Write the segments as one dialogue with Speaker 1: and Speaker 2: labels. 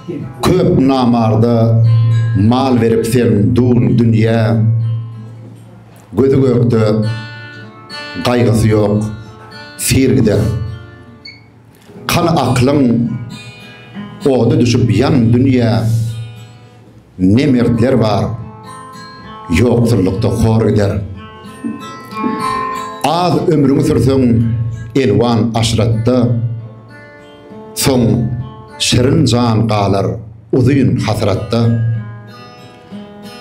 Speaker 1: Köp namarda mal berip sen dun dünýä, Gözi gökde, gaýgysy ýok, sir gider. Kany aklyň, oda düşüp ýan dünýä, Ne mertler bar, ýoksullykda hor gider. Az ömrüňi sürseň elwan aşratda, Soň şirin jan galar uzyn hasratda.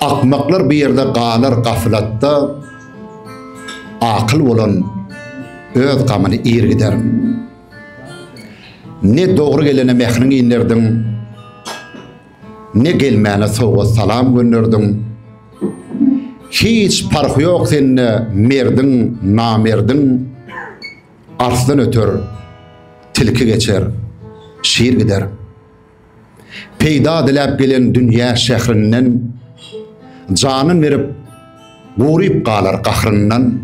Speaker 1: Akmaklar bu ýerde galar gaflatda, Akyl bolan öz gamyny ir gider. Ne dogry gelene mähriň inderdiň, Ne gelmäne sowgat salam gönderdiň. Hiç parhy ýok sende merdiň, namerdiň, Arslan öter, tilki geçer, şir gider. Peýda diläp gelen dünýä şährinden, Janyn berip, guryp galar gahryndan.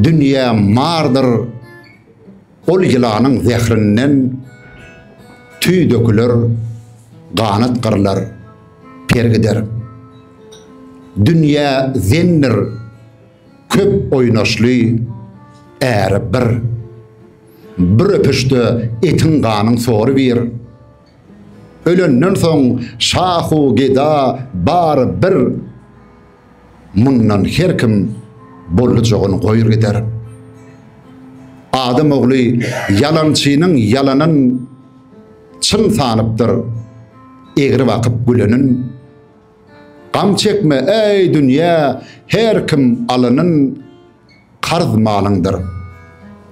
Speaker 1: Dünýä mardyr, ol ýylanyň zährinden, Tüý döküler, ganat gyrlar, per gider. Dünýä zendir, köp oýnaşly, äri bir. Bir öpüşde etiň-ganyň sory bir. Ölenden soň şah-u geda bary bir. Mundan her kim bollujagyn goýur gider. Adam ogly ýalançynyň ýalanyn çyn sanypdyr, egri bakyp gülenin. Gam çekme, eý, dünýä, her kim alanyn karz malyňdyr,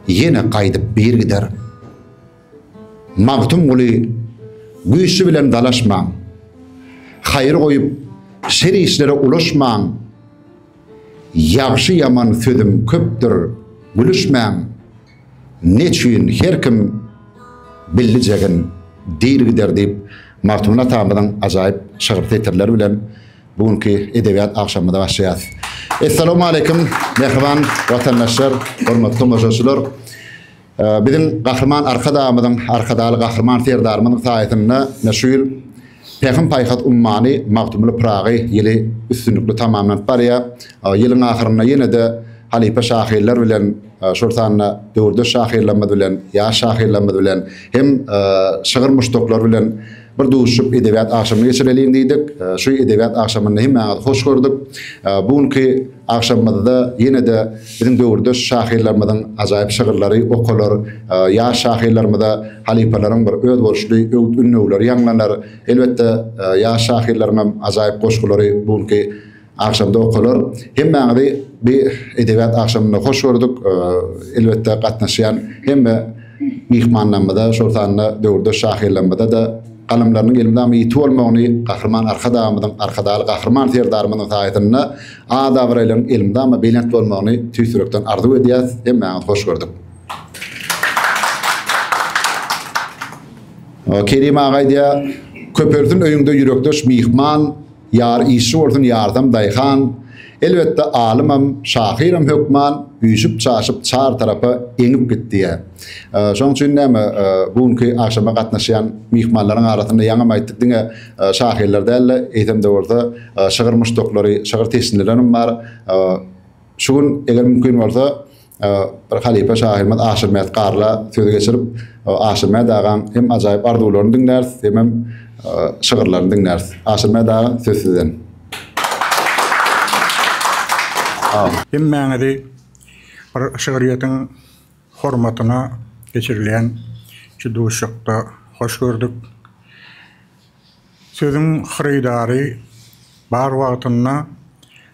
Speaker 1: ýene gaýdyp bir gider. Magtymguly, güýçli bilen dalaşmaň. Haýyr goýup, şer işlere ulaşmaň. Ýagşy-ýaman sözüm köpdür, gülüşmäň. Neçüýn her kim billijegin dir gider diýip, Magtymguly atamyzyň ajaýyp şygyr setirleri bilen bu günki edebiýat agşamymyza başlaýarys. Essalawmaleýkim, mähriban watandaşlar, hormatly tomaşaçylar! Biziň Gahryman Arkadagymyzyň, Arkadagly Gahryman Serdarymyzyň saýasynda ine şu ýyl Pähim-paýhas ummany Magtymguly Pyragy ýyly üstünlikli tamamlanyp barýar. Ýylyň ahyrynda ýene-de halypa şahyrlar bilen, şol sanda döwürdeş şahyrlarymyz bilen, ýaş şahyrlarymyz bilen hem şygyr muşdaklary bilen bir duşuşyp edebiýat agşamyny geçireliň diýdik. Şu edebiýat agşamynda hemmäňizi hoş gördük. Bu günki Agşamymyzda ýene-de biziň döwürdeş şahyrlarymyzyň ajaýyp şygyrlary okalar, ýaş şahyrlarymyza halypalaryň bir özboluşly öwüt-ündewleri ýaňlanar. Elbetde, ýaş şahyrlaryňam ajaýyp goşgulary bu günki agşamda okalar. Hemmäňizi bi edebiýat agşamynda hoş gördük. Elbetde, gatnaşýan hemme myhmanlarymyza, şol sanda döwürdeş şahyrlarymyza-da galamlarynyň elmydama ýiti bolmagyny Gahryman Arkadagymyzyň, Arkadagly Gahryman Serdarymyzyň saýasynda at-abraýlaryň elmydama belent bolmagyny tüýs ýürekden arzuw edýäs. Hemmäňizi hoş gördük. Kerim aga aýdýar, Köpelsin öýüňde ýürekdeş myhman, Ýary işçi bolsun, ýarsam daýhan. Elbetde, alymam, şahyram hökman üýşüp-çaşyp çar tarapa eňip git diýýär. Şonuň üçin näme, bu günki agşama gatnaşýan myhmanlaryň arasynda ýaňam aýtdyk, diňe şahyrlar däl-de, eýsem-de bolsa, şygyr muşdaklary, şygyr teşnelerem bar. Şu gün, eger mümkin bolsa, bir halypa şahyrymyz Aşyrmät Garla sözi geçirip, Aşyrmät agaň hem ajaýyp arzuwlaryny diňläris, hemem şygyrlaryny diňläris. Aşyrmät aga, söz sizden.
Speaker 2: Hemmäňizi bir şygryýetiň hormatyna geçirilýän şu duşuşykda hoş gördük. Sözüň hyrydary bar wagtynda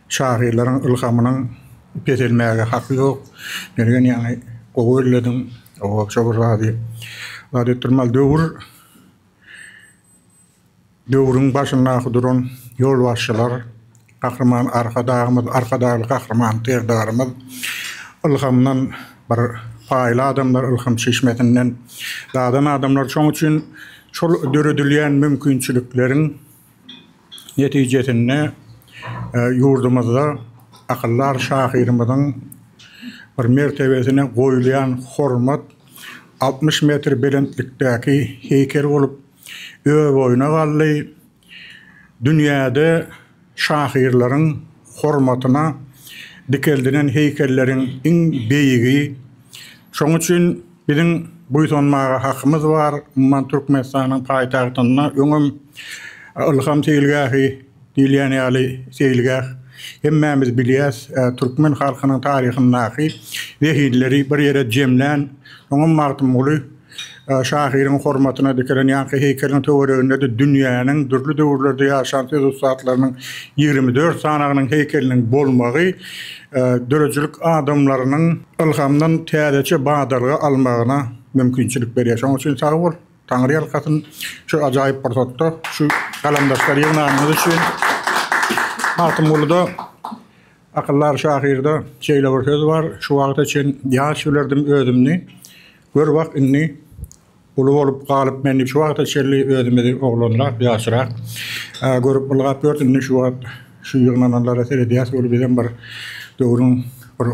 Speaker 2: şahyrlaryň ylhamynyň peselmäge haky ýok. Mergen ýaňy gowy bellediň. Oba şo bir zady zat etdirmeli. Döwür döwrüň başyndaky duran ýolbaşçylar Gahryman Arkadagymyz, Arkadagly Gahryman Serdarymyz ylhamdan bir paýly adamlar, ylham çeşmesinden dadan adamlar. Şonuň üçin şol döredilýän mümkinçilikleriň netijesinde ýurdumyzda akyldar şahyrymyzyň bir mertebesine goýulýan hormat 60 metr belentlikdäki heýkel bolup. Ör-boýuna galdy. Dünýäde şahyrlaryň hormatyna dikeldilen heýkelleriň iň beýigi. Şonuň üçin biziň buýsanmaga hakymyz bar. Umuman, Türkmenistanyň paýtagtynda öňem Ylham seýilgähi diýilýän ýaly seýilgäh. Hemmämiz bilýäs, türkmen halkynyň taryhyndaky zehinleri bir ýere jemlän, soňam Magtymguly şahyryň hormatyna dikilen ýaňky heýkeliň töwereginde-de dünýäniň dürli döwürlerde ýaşan söz ussatlarynyň 24 sanagynyň heýkeliniň bolmagy döredijilik adamlarynyň ylhamdan täzeçe badalga almagyna mümkinçilik berýär. Şonuň üçin sag bol, Taňry ýalkasyn şu ajaýyp pursatda şu galamdaşlary ýygnanyňyz üçin. Magtymgulyda Akyldar şahyrda şeýle bir söz bar, Şu wagta çen ýaş bilerdim özümni, Gör bak indi uly bolup galyp men diýip şu wagta çenli özümizi oglanrak, ýaşrak görüp ylgap ýörüs. Indi şu wagt şu ýygnananlara seredýäs, uly bizem bir döwrüň bir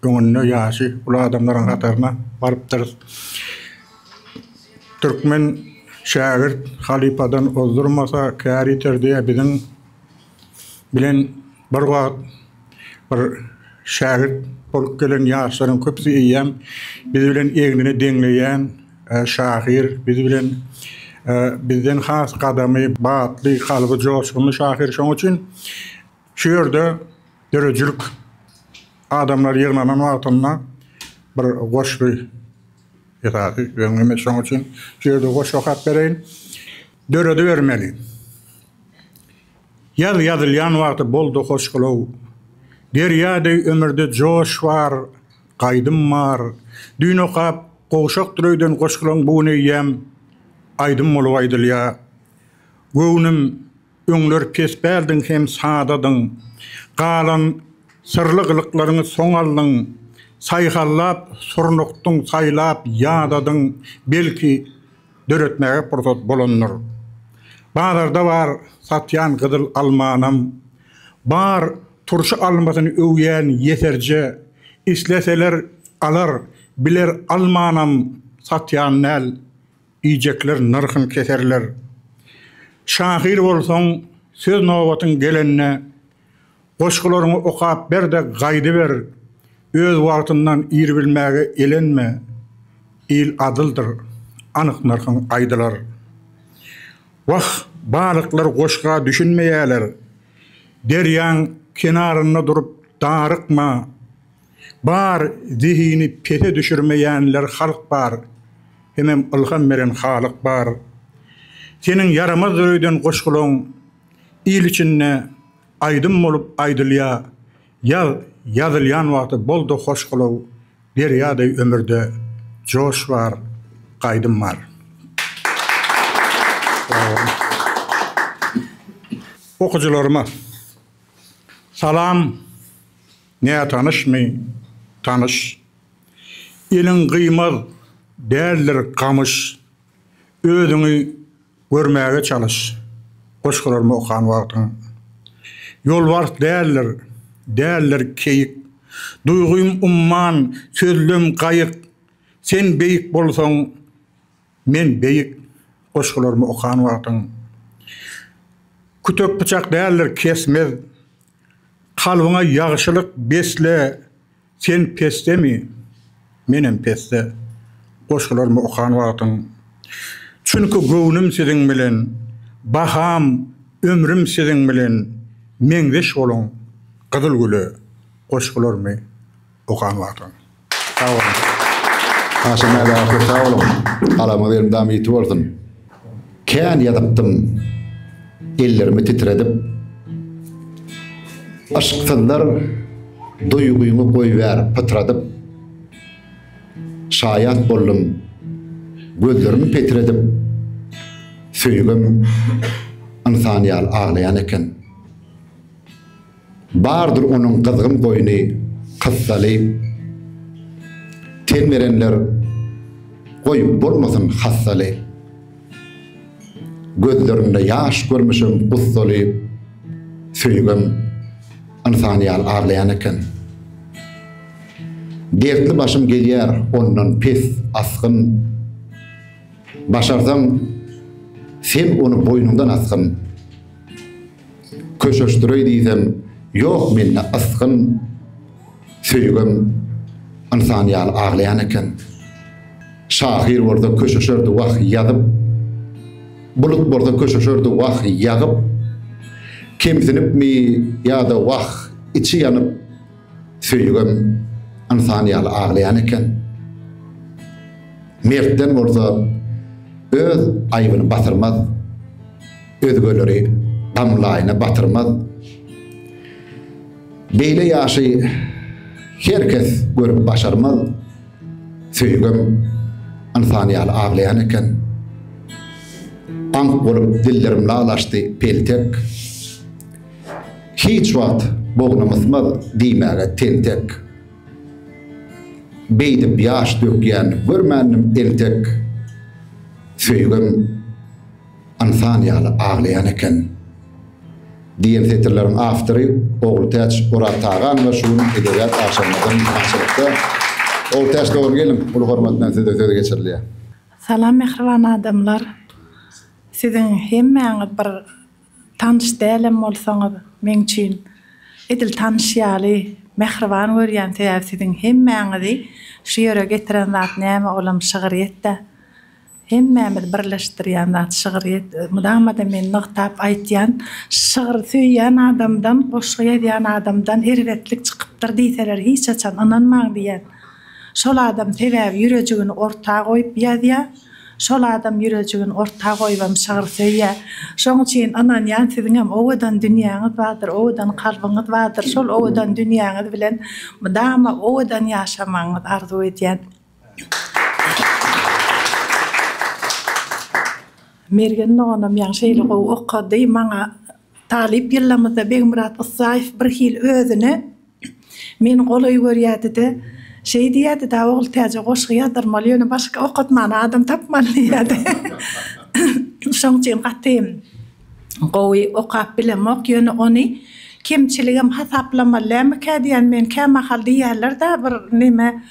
Speaker 2: öňünde ýaşy uly adamlaryň hataryna barypdyrys. Türkmen şägirt halypadan ozdurmasa kär ýiter diýýär biziň bilen bir wagt bir şägirt bolup gelen ýaşlaryň köpüsi eýýäm biz bilen egnini deňleýän şahyr, biz bilen bizden has gadamy batly, kalby joşgunly şahyr. Şonuň üçin şu ýerde döredijilik adamlar ýygnanan wagtynda bir goşgy esasy öňüme şonuň üçin şu ýerde goşgy okap bereýin. Döredibermeli. Ýaz ýazylýan wagty boldy hoşgylaw. Derýa deý ömürde joş bar, gaýdym bar. Düýn okap, gowşakdyr öýden goşgulaň bu gün eýýäm aýdym bolup aýdylýar. Göwnüm, öňler pespäldiň hem sadadyň. Galan syrly gylyklaryňy soň aldyň. Saýhallap surnukdyň, saýlap ýadadyň. Belki, döretmäge pursat bolandyr. Bazarda bar satýan gyzyl almanam, bar turşy almasyny öwýän ýeserje, isleseler alar, biler almanam satýan däl, iýjekler nyrhyn keserler. Şahyr bolsaň, söz nobatyň gelende, Goşgularyňy okap ber-de gaýdyber, öz wagtyndan ir bilmäge elenme, il adyldyr, anyk nyrhyň aýdylar. Wah, balyklar goşga düşünmeýäler, derýaň kenarynda durup darykma, bar zehini pese düşürmeýänler halk bar, hemem ylham beren Halyk bar. Seniň ýaramazdyr öýden goşgulaň il içinde Aýdym bolup aýdylýa ýaz ýazylýan wagty boldy hoş gylaw derýa deý ömürde joş bar gaýdym bar. Okyjylaryma Salam nätanyşmy tanyş Eliň gyýmaz däldir gamyş Özüňi Görmäge çalyş, goşgularymy okan wagtyň. Ýolbars däldir, däldir keýik. Duýgym umman, sözlem gaýyk. Sen beýik bolsaň, men beýik, goşgularymy okan wagtyň. Kütek pyçak däldir, kesmez. Kalbyňa ýagşylyk besle, Sen pesdemi, menem pesde, Goşgularymy okan wagtyň. Çünki göwnüm siziň bilen, Baham, ömrüm siziň bilen, Meňzeş boluň gyzyl güle, Goşgularymy okan wagtyň. Sag boluň.
Speaker 1: Haşym aga köp sag boluň. Galamyňyz elmydama ýiti bolsun. Kän ýazypdym ellerimi titredip. Yşksyzlar duýgyňy goýbär pytradyp. Şaýat boldum gözlerimi petredip. Söýgim ynsan ýaly aglaýan eken. Bardyr onuň gyzgyn goýny kyssaly. Ten berenler, goý, bolmasyn hassaly. Gözlerinde ýaş görmüşem gussaly. Söýgem ynsan ýaly aglaýan eken. Dertli başym gelýär ondan pes, asgyn. Başarsaň. Sen ony boýnuňdan asgyn. Köşeşdireý diýsem, ýok mende ysgyn. Söýgem ynsan ýaly aglaýan eken. Şahyr bolsa köşeşerdi wah ýazyp, Bulut bolsa köşeşerdi wah ýagyp. Kemsinipmi ýa-da wah içi ýanyp, Söýgem ynsan ýaly aglaýan eken. Mertden bolsa öz aýbyny basyrmaz, Özgeleri gam laýyna batyrmaz. Beýle ýaşy her kes görüp başarmaz, Söýgem ynsan ýaly aglaýan eken. Aňk bolup dillerim lal açdy peltek, Hiç wagt bognum ysmaz diýmäge tentek. Beýdip ýaş dökýän görmändim entek, Söýgem ynsan ýaly aglaýan eken. Diýen setirleriň awtory Ogultäç Oraztaganowa şu gün edebiýat agşamymyzyň myhmançylykda. Ogultäç dogan geliň, uly hormat bilen size söz geçirilýär.
Speaker 3: Salam mähriban adamlar. Siziň hemmäňiz bir tanyş dälem bolsaňyz meň üçin edil tanyş ýaly mähriban görýän sebäbi siziň hemmäňizi şu ýere getiren zat näme olam şygryýetdä. Hemmämizi birleşdirýän zat şygryýet. Mydama-da men nygtap aýtýan, şygyr söýýän adamdan, goşgy ýazýan adamdan erbetlik çykypdyr diýseler hiç haçan ynanmaň diýýän. Şol adam sebäbi ýürejigini orta goýup ýazýar, şol adam ýürejigini orta goýubam şygyr söýýär. Şoň üçin ynanýan siziňem owadan dünýäňiz bardyr, owadan kalbyňyz bardyr. Şol owadan dünýäňiz bilen mydama owadan ýaşamagyňyzy arzuw edýän. Mergen doganam ýaňy şeýle gowy okady. Maňa talyp ýyllarymyzda Begmyrat Ussaýew birhili özüne meni golaý görýärdi-de, şeý diýýärdi-de, Ogultäje goşgy ýazdyrmaly, ýöne başga okatmana adam tapmaly diýýärdi. Şoň üçin gaty Gowy okap bilemok ýöne ony kemçiligem hasaplamaly dälmikä diýýän men kämahal diýýärler-dä bir neme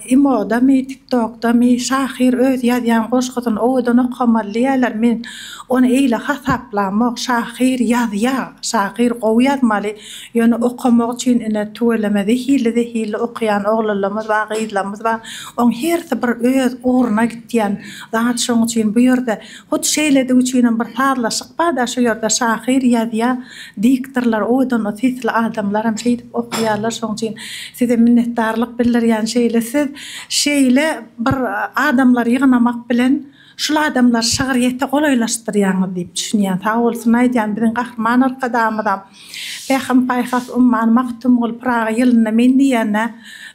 Speaker 3: imodamy tiktokdamy şahyr öz ýazýan goşgusyny owadan okamaly diýýärler men ony eýle hasaplamok şahyr ýazýa şahyr gowy ýazmaly ýöne okamak üçin ine tüweleme zehilli zehilli okaýan oglanlarymyz bar gyzlarymyz bar oň hersi bir öz ugruna gitýän zat şoň üçin bu ýerde Hut şeýledigi üçinem bir sazlaşyk bar-da şu ýerde şahyr ýazýar, diktorlar, owadan sesli adamlaram şeýdip okaýarlar şoň üçin size minnetdarlyk bildirýän şeýle siz şeýle bir adamlary ýygnamak bilen şul adamlary şygryýete golaýlaşdyrýaňyz diýip düşünýän sag bolsun aýdýan biziň Gahryman Arkadagymyzam Pähim-paýhas ummany Magtymguly Pyragy ýylynda men diýende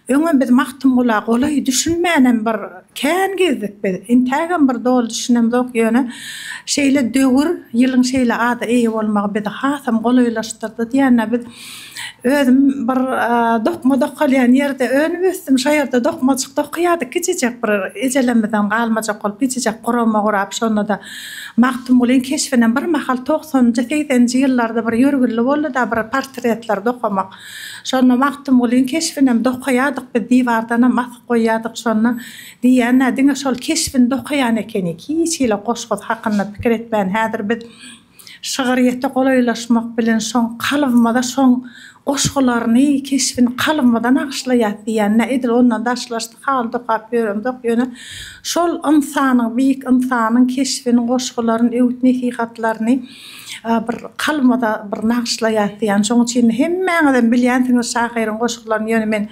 Speaker 3: öňem biz Magtymgula golaý düşünmänem bir Kän gezdik biz. Intägem bir doly düşünemzok, ýöne şeýle döwür, ýylyň şeýle ada eýe bolmagy bizi hasam golaýlaşdyrdy diýende biz özüm bir dokma dokalýan ýerde önüp ösdüm. Şo ýerde dokmajyk dokaýardyk kiçijek bir ejelerimizden galmajak bolup kiçijek gurama gurap şonda-da Magtymgulyň keşbinem bir mahal togsanynjy, segseninji ýyllarda bir ýörgünli boldy-da bir portretler dokamak. Şonda Magtymgulyň keşbinem dokaýardyk biz diwardanam asyp goýýardyk şonda diýýän-ä diňe şol keşbini dokaýan ekenik hiç hili goşgusy hakynda pikir etmän häzir biz şygyrýete golaýlaşmak bilen şoň kalbymyza şoň goşgularyny keşbini kalbymyza nagyşlaýas diýýän-ä edil ondan daşlaşdyk haly dokap ýöremzok ýöne şol ynsanyň beýik ynsanyň keşbini goşgularyny öwüt nesihatlaryny bir kalbymyza bir nagyşlaýas diýýän şoň üçin hemmäňizem bilýänsiňiz şahyryň goşgularyny ýöne men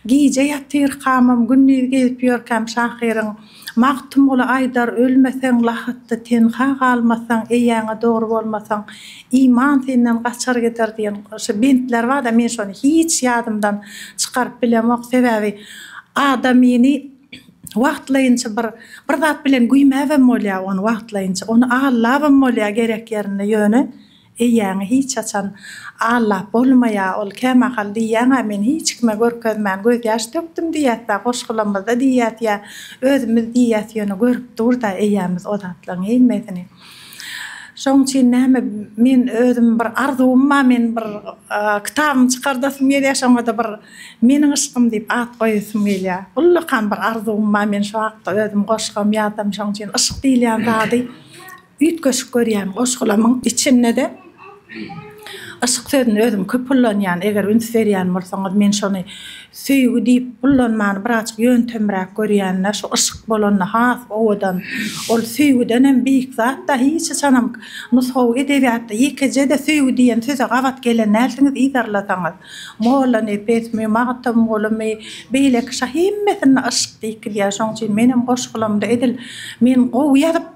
Speaker 3: Gije ýatyrkamam, gündiz gezip ýörkäm şahyryň, Magtymguly aýdar, Ölmeseň, lahatda tenha galmasaň, eýäňe dogry bolmasaň, iman senden gaçar gider diýen şu bentler bar-da, men şony hiç ýadymdan çykaryp bilemok. Sebäbi adamyny wagtlaýynça bir bir zat bilen güýmäbem bolýar ony wagtlaýynça, ony aldabam bolýar gerek ýerinde, ýöne Eýäňi hiç haçan aldap bolmaýa ol kämahal diýýäňä men hiç kime görkezmän gözýaş dökdüm diýýäsdä goşgulamyzda diýýäs ýa özümiz diýýäs ýöne görüp durda eýämiz o zatlaryň hemmesini. Şoň üçin näme men özüm bir arzuwym bar men bir kitabymy çykardasym gelýä şoňada bir meniň yşkym diýip at goýasym gelýä. Ullakan bir arzuwym bar men şu hakda özüm goşgam ýazdym şoň üçin yşk diýilýän zady. Üýtgeşik görýän goşgulamyň içinde-de yşk sözüni özüm köp ullanýan, eger üns berýän bolsaňyz, men şony söýgi diýip ullanmany birazjyk ýöntemräk görýän-de, şu yşk bolanda has owadan. Ol söýgüdenem beýik zat-da, hiç haçanam nusgawy edebiýatda ýekeje-de söýgi diýen söze gabat gelen dälsiňiz yzarlasaňyz. Mollanepesmi, Magtymgulymy, beýleki şa hemmesinde yşk diýip gidýär. Şonuň üçin menem goşgulamda edil men gowy ýazyp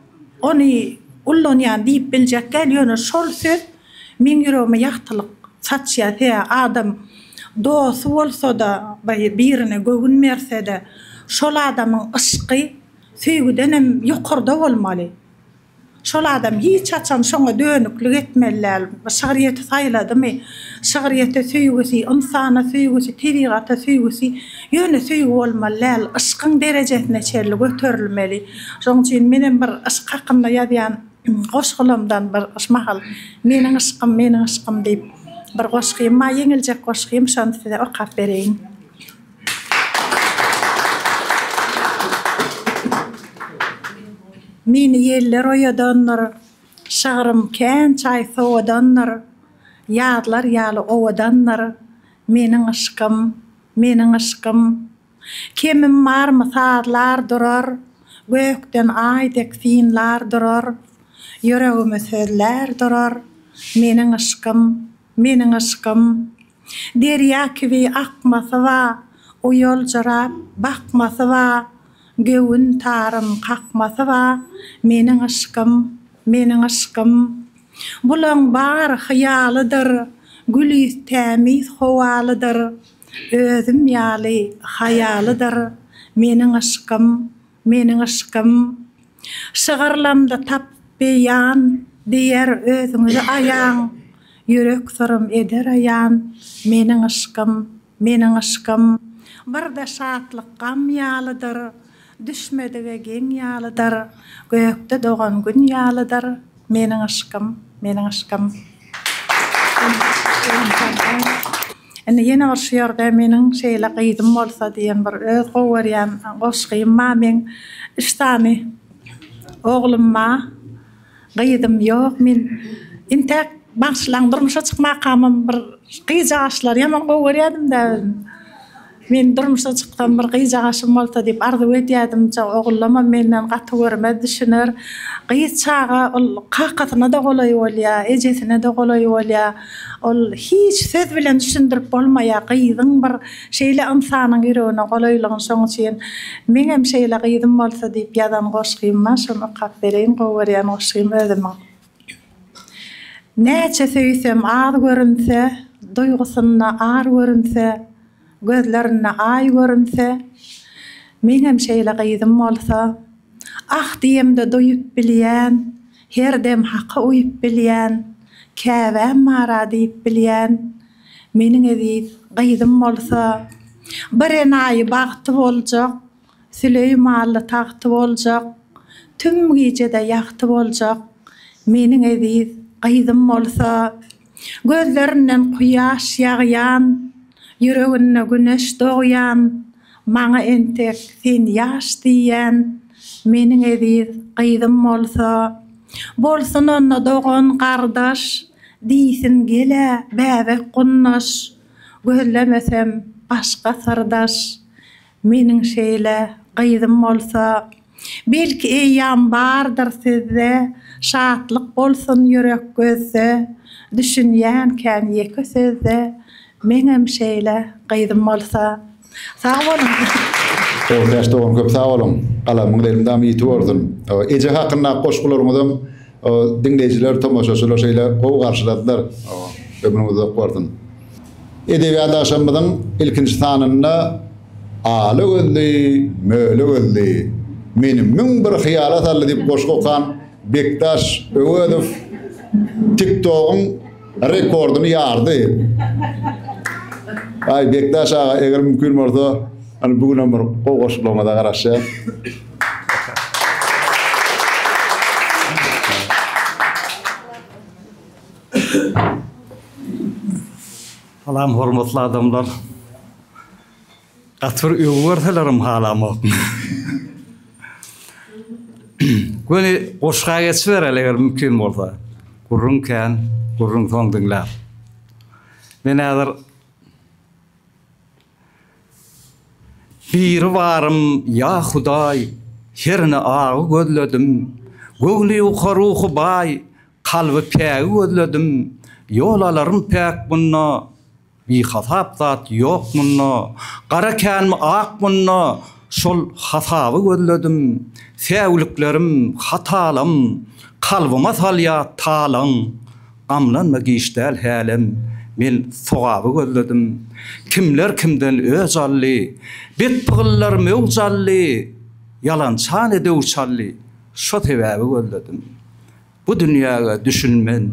Speaker 3: Ony ullanýan diýip biljek däl, ýöne şol söz meň ýüregime ýagtylyk saçýar. Sebäbi adam dosty bolsa-da, birine göwün berse-de, şol adamyň yşky söýgüdenem ýokarda bolmaly. Şol adam hiç haçan şoňa dönüklik etmeli däl. Şygryýeti saýladymy, şygryýete söýgüsi, ynsana söýgüsi, tebigata söýgüsi ýöne söýgi bolmaly däl, yşkyň derejesine çenli göterilmeli. Şonuň üçin menem bir yşk hakynda ýazýan goşgulamdan bir şu mahal Meniň yşkym, meniň yşkym diýip bir goşgym bar, ýeňiljek goşgym, şony size okap bereýin. Meni ýeller oýadandyr, şygrym kän çaý sowadandyr, ýazlar ýaly owadandyr, meniň yşkym, meniň yşkym. Kemim barmy sazlar durar, Gökden aý dek synlar durar, Ýüregimi sözlär durar, Meniň yşkym, meniň yşkym. Derýa kibi akmasy ba, Uýaljyrap bakmasy ba, Göwün tarym kakmasy ba, Meniň yşkym, meniň yşkym. Bulaň bary hyýalydyr, Gülis tämiz howalydyr, Özüm ýaly haýalydyr meniň yşkym, meniň yşkym. Şygyrlamda tap beýan, diýer özüňizi aýaň, Ýürek syrym eder aýan, meniň yşkym, meniň yşkym. Bir-de şatlyk gam ýalydyr, düşmedige geň ýalydyr, Gökde dogan Gün ýalydyr, Meniň yşkym, meniň yşkym. Indi ýene bir şu ýerde meniň şeýle gyzym bolsa diýen bir öz gowy görýän goşgym bar. Meň üç sany oglum bar. Gyzym ýok. Men intäk bagyşlaň durmuşa çykmakamam bir gyzjagaşlary ýaman gowy görýärdim-dä özüm. Men durmuşa çyksam bir gyzjagaşym bolsa diýip arzuw edýärdim. Ogullamam menden gaty görmez, düşüner. Gyz çaga ol kakasyna-da golaý bolýar, ejesine-de golaý bolýar. Ol hiç söz bilen düşündirip bolmaýar gyzyň bir şeýle ynsanyň ýüregine golaýlygyny. Şoň üçin meňem şeýle gyzym bolsa diýip ýazan goşgym bar. Şony okap bereýin, gowy görýän goşgym özümiň. Näçe söýsem az görünse, Duýgusynda ar görünse, Gözlerinde aý görünse, Meňem şeýle gyzym bolsa. Ah diýemde duýup bilýän, Her dem Haka uýup bilýän, Käbäm bar-a diýip bilýän, Meniň eziz gyzym bolsa. Bir enaýy bagty boljak, Süleýmanly tagty boljak, Tüm gije-de ýagty boljak, Meniň eziz gyzym bolsa. Gözlerinden kuýaş ýagýan, Ýüreginde güneş dogýan, Maňa entek sen ýaş diýýän, Meniň eziz gyzym bolsa. Bolsun onda dogan-gardaş, Diýsin gel-ä bäbek gundaş, Gözlemesem başga syrdaş, Meniň şeýle gyzym bolsa, Belki eýýam bardyr sizde, Şatlyk bolsun ýürek gözde, Düşünýänkäm ýeke sözde, Meňem şeýle gyzym bolsa. Sag boluň.
Speaker 1: Ogultäç dogan köp sag boluň. Galamyňyz elmydama ýiti bolsun. Eje hakyndaky goşgularyňyzam diňleýjiler, tomaşaçylar şeýle gowy garşyladylar. Ömrüňiz uzak bolsun. Edebiýat agşamymyzyň ilkinji sanynda Ala gözli, möle gözli, meni 1001 hyýala saldy diýip goşgy okan Bekdaş Öwezow TikTogyň rekordyny ýardy. Aý Bekdaş aga eger mümkin bolsa, hany bu günem bir gowy goşgularyňyza garaşýas.
Speaker 4: Salam hormatly adamlar. Gaty bir öwgi berselerim halamok. Göni goşga geçibereli eger mümkin bolsa. Gürrüň kän, gürrüň soň diňläp. Men häzir Biri barym, ýa Hudaý, herne agy gözledim. Göwni ýuka, ruhy baý, kalby pägi gözledim. Ýol alarym päk munda, Bihasap zat ýok munda, Gara känmi ak munda, Şol hasaby gözledim. Säwliklerim, hatalam, Kalbyma salýar talaň. Gamlanma giç däl hälem, Men sogaby gözledim. Kimler kimden öç aldy, Bet pygyllar möwç aldy, Ýalança ne döw çaldy, Şo sebäbi gözledim. Bu dünýäge düşünmen,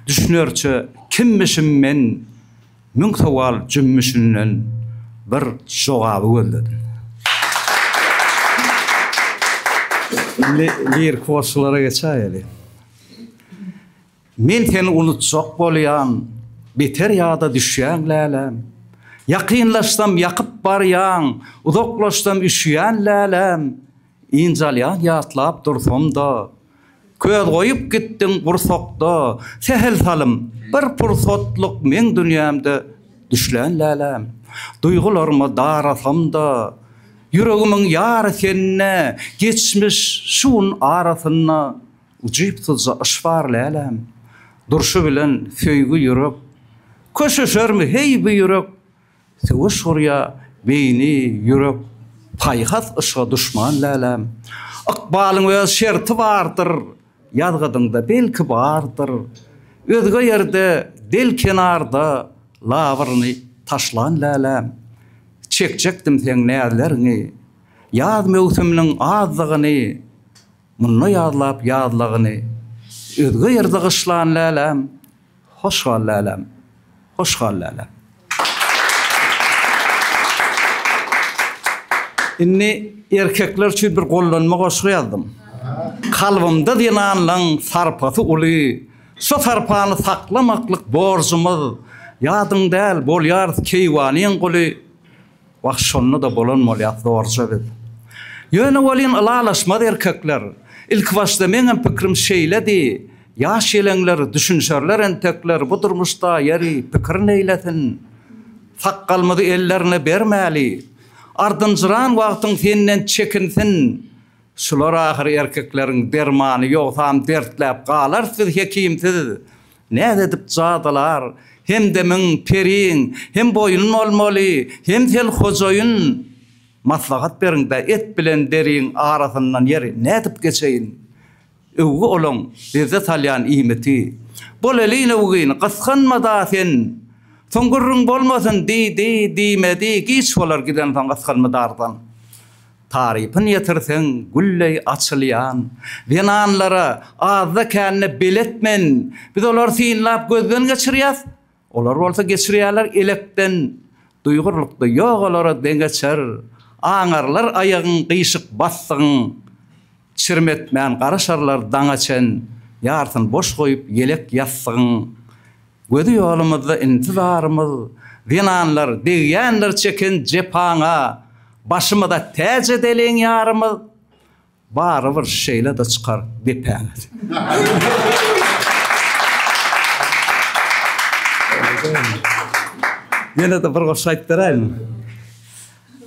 Speaker 4: Düşünerçe kimmişim men, Müň sowal jümmüşinden Bir jogaby gözledim. Indi liriki goşgulara geçäýeli. Men seni unutjak bolýan, Beter ýada düşýäň läläm. Ýakynlaşsam ýakyp barýaň, Uzaklaşsam üşüýän läläm. Ynjalýan ýatlap dursam-da, Köz goýup gitdiň gursakda, Sähel salym, bir pursatlyk meň dünýämde düşlän läläm. Duýgularyma darasam-da, Ýüregimiň ýary sende, Geçmiş, şu gün arasynda Ujypsyzja yş bar läläm. Durşy bilen söýgi ýürek, Köşeşermi heý bu ýürek? Söweş gurýa beýni, ýürek, Paýhas yşga duşman läläm. Ykbalyň öz şerti bardyr, Ýazgydyňda belki bardyr. Özge ýerde, del kenarda Labyryny taşlan läläm. Çekjekdim seň näzleriňi, Ýaz möwsüminiň azdygyny, Munda ýazlap ýazlagyny, Özge ýerde gyşlan läläm. Hoş gal läläm. Hoş gal läläm. Indi erkekler üçin bir gollanma goşgy ýazdym. Kalbymda zenanlaň sarpasy uly, Şo sarpany saklamaklyk borjumyz. Ýadyň däl, bolýarys keýwanyň guly. Wah, şonda-da bolan bolýas zorja biz. Ýöne welin ylalaşmaz erkekler. Ilkibaşda meňem pikrim şeýledi. Ýaş ýeleňler düşünişerler entekler bu durmuşda ýeri pikir neýlesin. Sakgalymyzy ellerine bermäli. Ardynjyran wagtyň senden çekinsin. Şular ahyry erkekleriň dermany ýogsam dertläp galarys biz hekimsiz. Näz edip jadylar, hemdemiň, periň, hem boýun bolmaly, hem sen hojaýyn. Maslahat beriň-dä, et bilen deriň arasyndan ýeri nädip geçeýin? Öwgi olaň lezzet alýan iýmiti. Bolelin öwgini gysganma-da sen. Soň gürrüň bolmasyn, diýdi, diýmedi, giç bolar gidensoň ysgyn-mydardan. Tarypyn ýetirseň gülleý açylýan. Zenanlara azda-kände belet men. Biz olary synlap gözden geçirýäs. Olar bolsa geçirýärler elekden. Duýgurlykda ýok olara deňeçer. Aňarlar aýagyň gyşyk basdygyň. Çirim etmän garaşarlar daňa çen. Ýarsyn boş goýup ýelek ýassygyň. Gözi ýolumyzda intizarymyz, Zenanlar, degýändir çeken jepaňa, Başymyza täç edeliň ýarymyz, Barybir şeýle-de çykar depäňiz. Ýene-de bir goşgy aýdyp beräýinmi?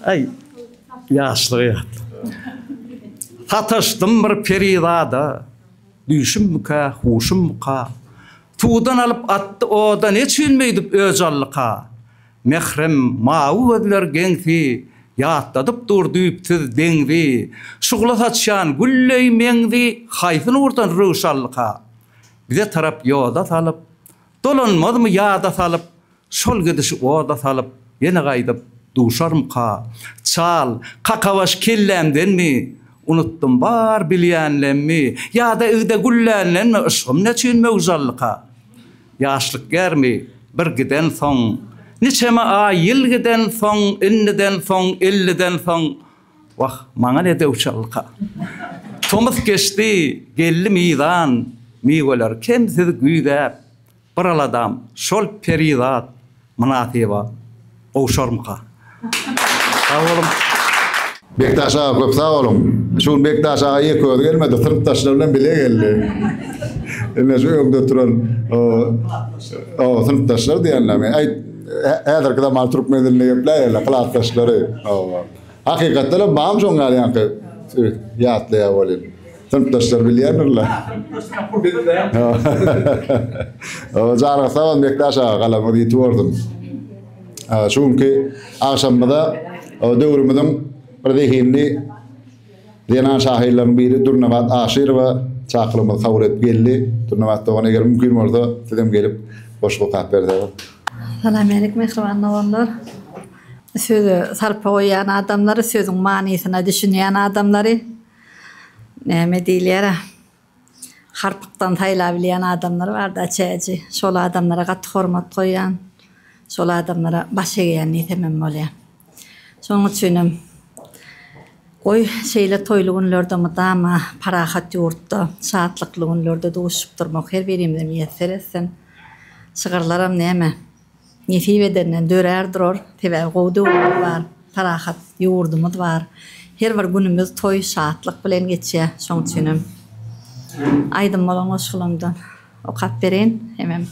Speaker 4: Aý, ýaşlygy ýatla. Sataşdym bir perizada. Düýşümmikä, huşummyka? Suwdan alyp atdy oda Neçün beýdip öç aldyka? Mährem mawy gözler geňsi, Ýatladyp dur düýpsüz deňzi. Şugla saçýan gülleý meňzi Haýsy nurdan röwş aldyka? Bize tarap ýoda salyp, Dolanmazmy ýada salyp, Şol gidişi oda salyp, ýene gaýdyp duşarmyka? Çal, kakabaş kellämdenmi, Unutdym bar bilýänlemmi, Ýa-da igde gülländenmi Yşgym neçün möwj aldyka? Ýaşlyk germi bir gidensoň, Niçeme aý, ýyl gidensoň, Indiden soň, elliden soň, Wah, maňa ne döw çaldyka? Tomus geçdi, geldi mizan, Miweler kemsiz güýzäp, Bir aladam şol perizat mynasyba gowşarmyka? Sag boluň.
Speaker 1: Bekdaş aga köp sag boluň. Şu gün Bekdaş aga ýeke özi gelmedi, synpdaşlary bilen bile geldi. Ine şu öňde duran o synpdaşlar diýenlermi? Aý häzirki zaman türkmen dilinde gepläýerler, klasdaşlary. Hakykatdan hem barmy şoň ýaly ýaňky ýatlaýar welin. Synpdaşlar bilýändirler. Janyňyz sag bolsun Bekdaş aga, galamyňyz ýiti bolsun. Şu günki agşamymyza döwrümiziň bir zehinli zenan şahyrlarynyň biri Dürnabat Aşyrowa çakylygymyzy kabul edip geldi. Dürnabat dogan eger mümkin bolsa sizem gelip goşgy okap berseňiz.
Speaker 5: Salam alik mähriban doganlar. Söze sarpa goýýan adamlary, sözüň manysyna düşünýän adamlary näme diýilýär-ä? Harpykdan saýlabilýän adamlar barda çäji. Şol adamlara gaty hormat goýýan. Şol adamlara baş egýän diýsemem bolýar. Şonuň üçinem goý şeýle toýly günlerde mydama parahat ýurtda, şatlykly günlerde duşup durmak her birimize miýesser etsin. Şygyrlaram näme? Nesip edenden dörär durar, sebäbi gowy döwrümiz bar, parahat ýurdumyz bar. Her bir günümiz toý, şatlyk bilen geçýär. Şoň üçinem aýdym bolan goşgularymdan okap bereýin, hemem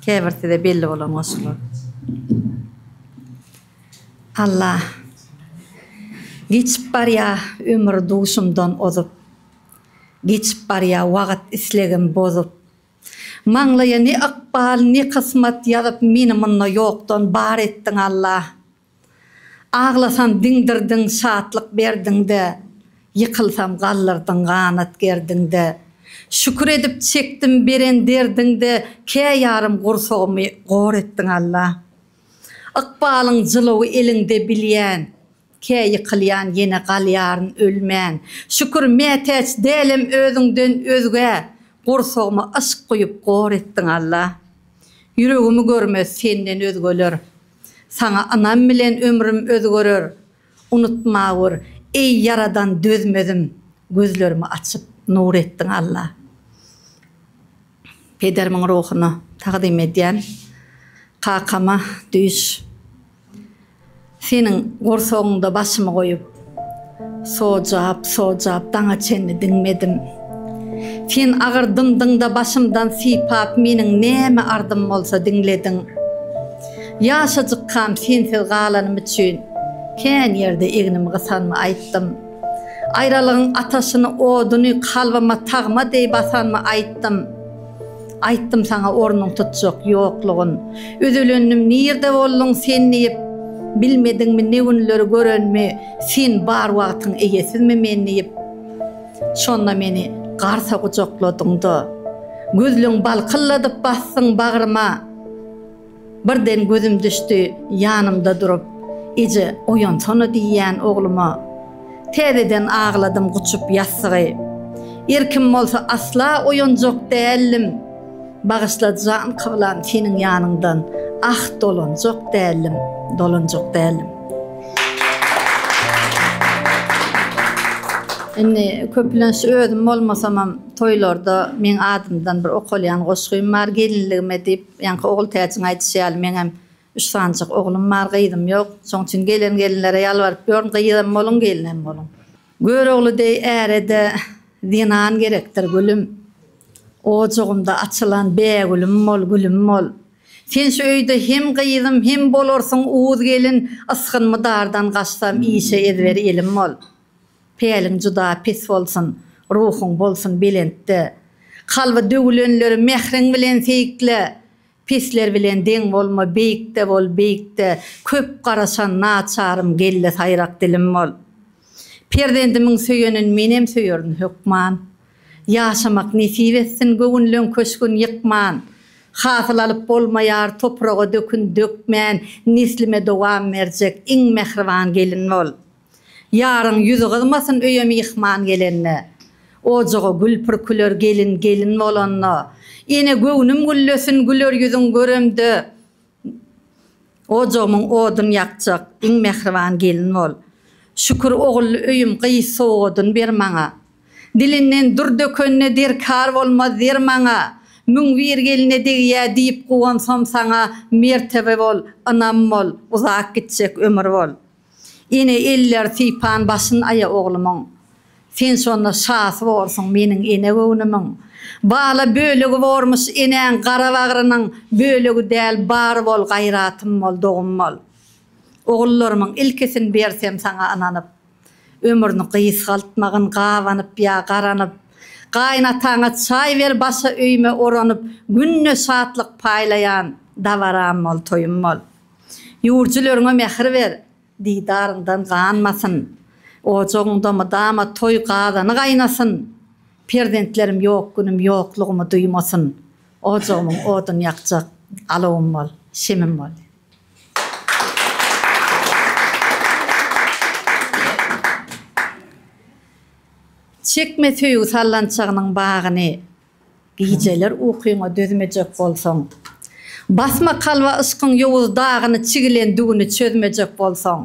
Speaker 5: käbir size belli bolan goşgular. Alla. Geçip barýar ömür duşumdan ozup, Geçip barýar wagt islegim bozup. Maňlaýa ne ykbal, ne kysmat ýazyp meni munda ýokdan bar etdiň Alla. Aglasam diňdirdiň, şatlyk berdiňde, Ýykylsam galdyrdyň, ganat gerdiňde. Şükür edip çekdim beren derdiňde, Kä ýarym gursagymy gor etdiň Alla. Ykbalyň jylawy eliňde bilýän, Kä ýykylýan ýene galýaryn ölmän. Şükür mätäç dälem özüňden özgä, Gursagyma yşk guýup gor etdiň Alla. Ýüregimi görmez senden özgeler. Saňa ynam bilen ömrüm özgerer. Unutmawur, eý Ýaradan dözmezim, Gözlerimi açyp nur etdiň Alla. Pederimiň ruhuna tagzym edýän. Kakama düýş. Seniň gursagyňda başymy goýup, Sojap, sojap daňa çenli diňmedim. Sen agyr dymdyňda başymdan sypap meniň näme ardym bolsa diňlediň. Ýaşajykkam sensiz galanym üçin kän ýerde egnimi gysanmy aýtdym. Aýralygyň ataşyny, oduny kalbyma tagma deý basanmy aýtdym. Aýtdym saňa ornuň tutjak ýoklugyn. Özelendim nirde bolduň sen diýip. Bilmediňmi ne günleri görenmi, sen bar wagtyň eýesizmi men diýip. Şonda meni garsa gujakladyňda. Gözleň balkylladyp basdyň bagryma. Birden gözüm düşdi ýanymda durup, Eje, oýansana diýýän ogluma. Täzeden agladym guçup ýassygy. Erkim bolsa asla oýanjak däldim. Bagyşla jan kyblam seniň ýanyňdan ah dolanjak däldim, dolanjak däldim. Indi köplenç özüm bolmasamam toýlarda meň adymdan bir okalýan goşgym bar gelinligime diýip. Ýaňky Ogultäjiň aýdyşy ýaly meňem üç sanyjyk oglum bar, gyzym ýok. Şoň üçin gelen gelinlere ýalbaryp ýörün, gyzam boluň, gelinem boluň. Görogly deý äre-de zenan gerekdir, gülüm. Ojagymda açylan bägülüm bol, gülüm bol. Sen şu öýde hem gyzym, hem bolarsyň uz gelin, ysgyn-mydardan gaçsam işe ezber elim bol. Päliň juda pes bolsun, ruhuň bolsun belentde. Kalby döwülenleri mähriň bilen seýikle. Pesler bilen deň bolma, beýikde bol, beýikde. Köp garaşan naçarym gelle saýrak dilim bol. Perzendimiň söýenin menem söýerin hökman. Ýaşamak nesip etsin göwünleň köşgün ýykman. Hasyl alyp bolmaýar topraga dökün dökmän, neslime dowam berjek iň mähriban gelin bol. Ýaryň ýüzi gyzmasyn öýe myhman gelende. Ojaga gül pürküler gelin gelin bolanda. Ene göwnüm güllesin güler ýüzüň göremde. Ojagymyň odun ýakjak iň mähriban gelin bol. Şükür ogully öýüm gyz sowgadyn ber maňa. Dilinden dür dökende derkar bolmaz zer maňa. 1001 geline degýä diýip guwansam saňa mertebe bol, ynam bol, uzak gitjek ömür bol. Ene elleri sypan başyn aýa oglumyň. Sen şonda şasy borsuň meniň ene göwnümiň. Bala bölegi bormuş enäň gara bagrynyň bölegi däl bar bol gaýratym bol dogum bol. Ogullarymyň ilkisin bersem saňa ynanyp. Ömrüni gysgaltmagyn gabanyp ýa garanyp. Gaýynataňa çaý ber başa öýme oranyp günde şatlyk paýlaýan dabaram bol toýum bol. Ýüwürjileriňe mähir ber, didaryňdan ganmasyn. Ojagyňda mydama toý gazany gaýnasyn. Perzentlerim ýok günüm ýoklugymy duýmasyn. Ojagymyň oduny ýakjak alawym bol, şemim bol. Çekme söýgi sallançagynyň bagyny. Gijeler ukyňa dözmejek bolsaň. Basma kalba yşkyň ýowuz dagyny çigilen düwüni çözmejek bolsaň.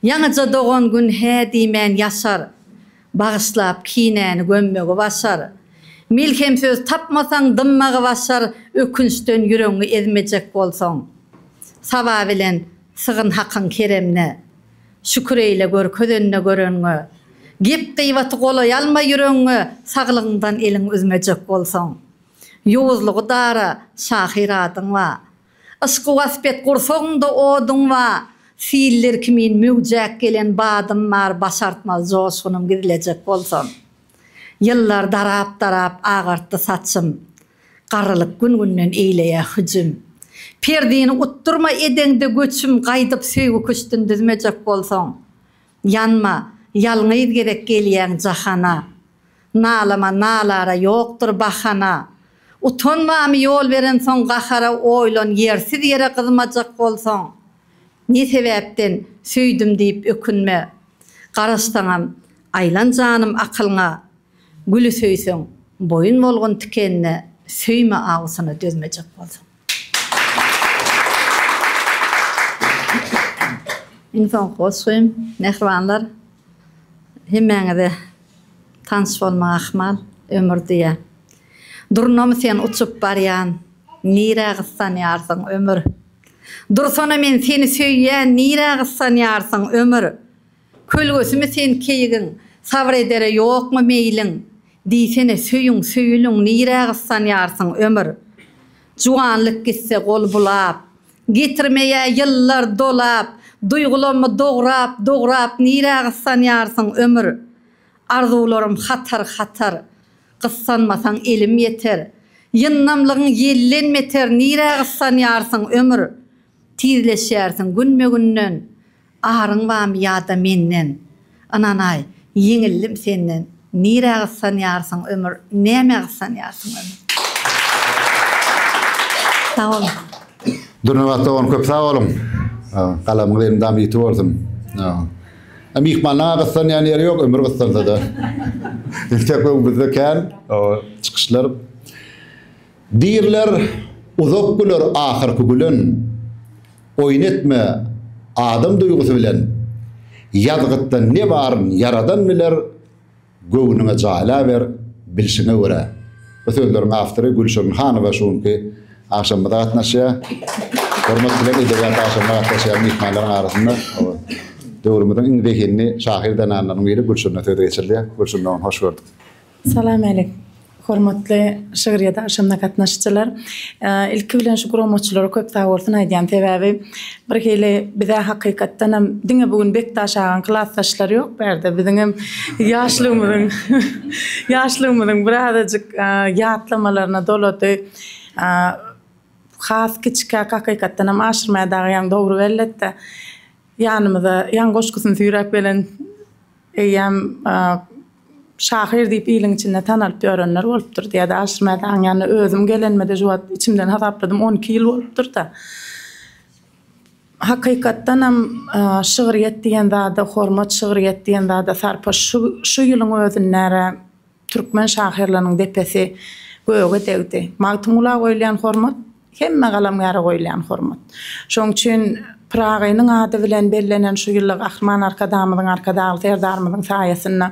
Speaker 5: Ýaňyja dogan gün hä diýmän ýaşar, Bagyşlap kinäni gömmegi başar. Melhem söz tapmasaň dymmagy başar, Ökünçden ýüregiňi ezmejek bolsaň. Saba bilen sygyn Hakyň keremine. Şükür eýle görkezenine görenňe. Gep-gyýbaty golaý alma ýüregiňe, Saglygyňdan eliňi üzmejek bolsaň. Ýowuzlygy dara, şahyr adyň ba. Yşky wasp et gursagyňda oduň ba. Siller kimin möwjäp gelen badym bar, Başartmaz joşgunym gizlejek bolsam. Ýyllar darap-darap agartdy saçym. Garrylyk gün-günden eýleýär hüjüm. Perdini utdurma edeňde göçüm Gaýdyp söýgi küştün düzmejek bolsaň. Ýanma, ýalňyz gezek gelýäň jahana. Nalama, nalara ýokdur bahana. Utanmamy ýol berensoň gahara Oýlan ýersiz ýere gyzmajak bolsaň. Ne sebäpden söýdüm diýip ökünme. Garaşsaňam, aýlan janym akylňa. Güli söýseň, boýun bolgun tikenine, söýme awusyna dözmejek bolsaň. Iň soňky goşgym, mähribanlar, hemmäňize tanyş bolmagy ahmal, ömür diýýär. Durnamy sen uçup barýan, nirä gyssanýarsyň, ömür? Dursana men seni söýýän, nirä gyssanýarsyň, ömür? Kölgesimi sen keýigiň, Sabyr edere ýokmy meýliň? Diýsene, söýüň, söýüliň, Nirä gyssanýarsyň, ömür? Juwanlyk gitse gol bulap, Getirmeýä ýyllar dolap, Duýgulammy dograp, dograp, Nirä gyssanýarsyň, ömür? Arzuwlarym hatar-hatar, Gyssanmasaň elim ýeter. Ýyndamlygyň ýelden beter, Nirä gyssanýarsyň, ömür? Tizleşýärsiň günbe-günden, Aryň barmy ýa-da menden? Ynanaý, ýeňildim senden. Nirä gyssanýarsyň ömür, nämä gyssanýarsyň ömür? Sag boluň.
Speaker 1: Dürnabat dogan köp sag boluň. Galamyňyz elmydam ýiti bolsun. Myhmanlaň gyssanýan ýeri ýok, ömür gyssansada. Entek öňümizde kän çykyşlar. Diriler uzak güler ahyrky gülen, Oýun etme adam duýgusy bilen, Ýazgytda ne baryn Ýaradan biler, Göwnüňe jaýlaber bilşiňe görä. Bu sözleriň awtory Gülşirin Hanowa şu günki agşamymyza gatnaşýar. Hormat bilen edebiýat agşamyna gatnaşýan myhmanlaryň arasynda döwrümiziň iň zehinli şahyr zenanlarynyň biri Gülşirine söz geçirilýär. Gülşirin dogan hoş gördük.
Speaker 6: Salam älik, hormatly şygryýet agşamyna gatnaşyjylar. Ilki bilen şu guramaçylara köp sag bolsun aýdýan. Sebäbi bir hili bize hakykatdanam diňe bu gün Bekdaş agaň klasdaşlary ýok bärde. Biziňem ýaşlygymyzyň ýaşlygymyzyň birazajyk ýatlamalaryna dolady. Has kiçikäk hakykatdanam Aşyrmäd aga ýaňy dogry belletdi. Ýanymyza ýaňy goşgusyny süýräp gelen eýýäm şahyr diýip iliň içinde tanalyp ýörenler bolupdyr diýýärdi. Aşyrmät agaň ýanyna özüm gelenime-de şu wagt içimden hasapladym, 12 ýyl bolupdyr-da. Hakykatdanam şygryýet diýen zada hormat, şygryýet diýen zada sarpa şu şu ýylyň özünde-ä Türkmen şahyrlarynyň depesi göge degdi. Magtymgula goýulýan hormat hemme galamgäre goýulýan hormat. Şonuň üçin Pyragynyň ady bilen bellenen şu ýylda Gahryman Arkadagymyzyň, Arkadagly Serdarymyzyň saýasynda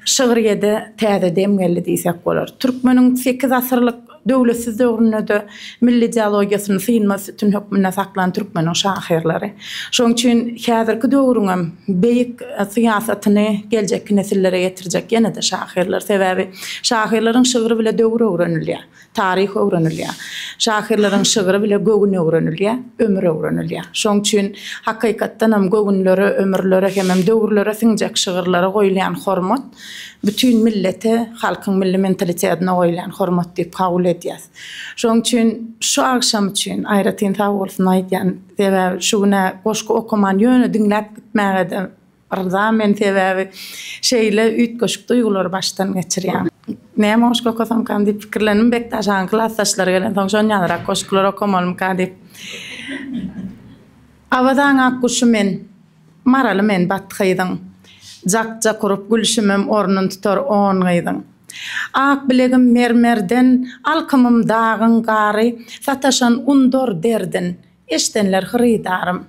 Speaker 6: şygryýede täze dem geldi diýsek bolar. Türkmeniň sekiz asyrlyk. döwletsiz döwründe-de milli ideologiýasyny synmaz sütün hökmünde saklan türkmeniň şahyrlary. Şonuň üçin häzirki döwrüňem beýik syýasatyny geljekki nesillere ýetirjek ýene-de şahyrlar. Sebäbi şahyrlaryň şygry bile döwür öwrenilýär. Taryh öwrenilýär. Şahyrlaryň şygry bile göwün öwrenilýär, ömür öwrenilýär. Şoň üçin, hakykatdanam, göwünlere, ömürlere hemem döwürlere siňjek şygyrlara goýulýan hormat bütin millete, halkyň milli mentalitetine goýulýan hormat diýip kabul edýäs. Şoň üçin şu agşam üçin aýratyn sag bolsun aýdýan. Sebäbi şu gün-ä goşgy okaman ýöne diňläp gitmäge-de Yrza men sebäbi şeýle üýtgeşik duýgulary başdan geçirýän. Näme goşgy okasamkam diýip pikirlendim. Bekdaş agaň klasdaşlary gelensoň şon ýalyrak goşgular okamalymyka diýip. Awazaň ak guşy men, Maraly men Bathyzyň. Jak-jak urup gülşümem ornun tutar on gyzyň. Ak bilegim mermerden, alkymym dagyň gary, Sataşan undar derdin, Eşdenler hyrydarym.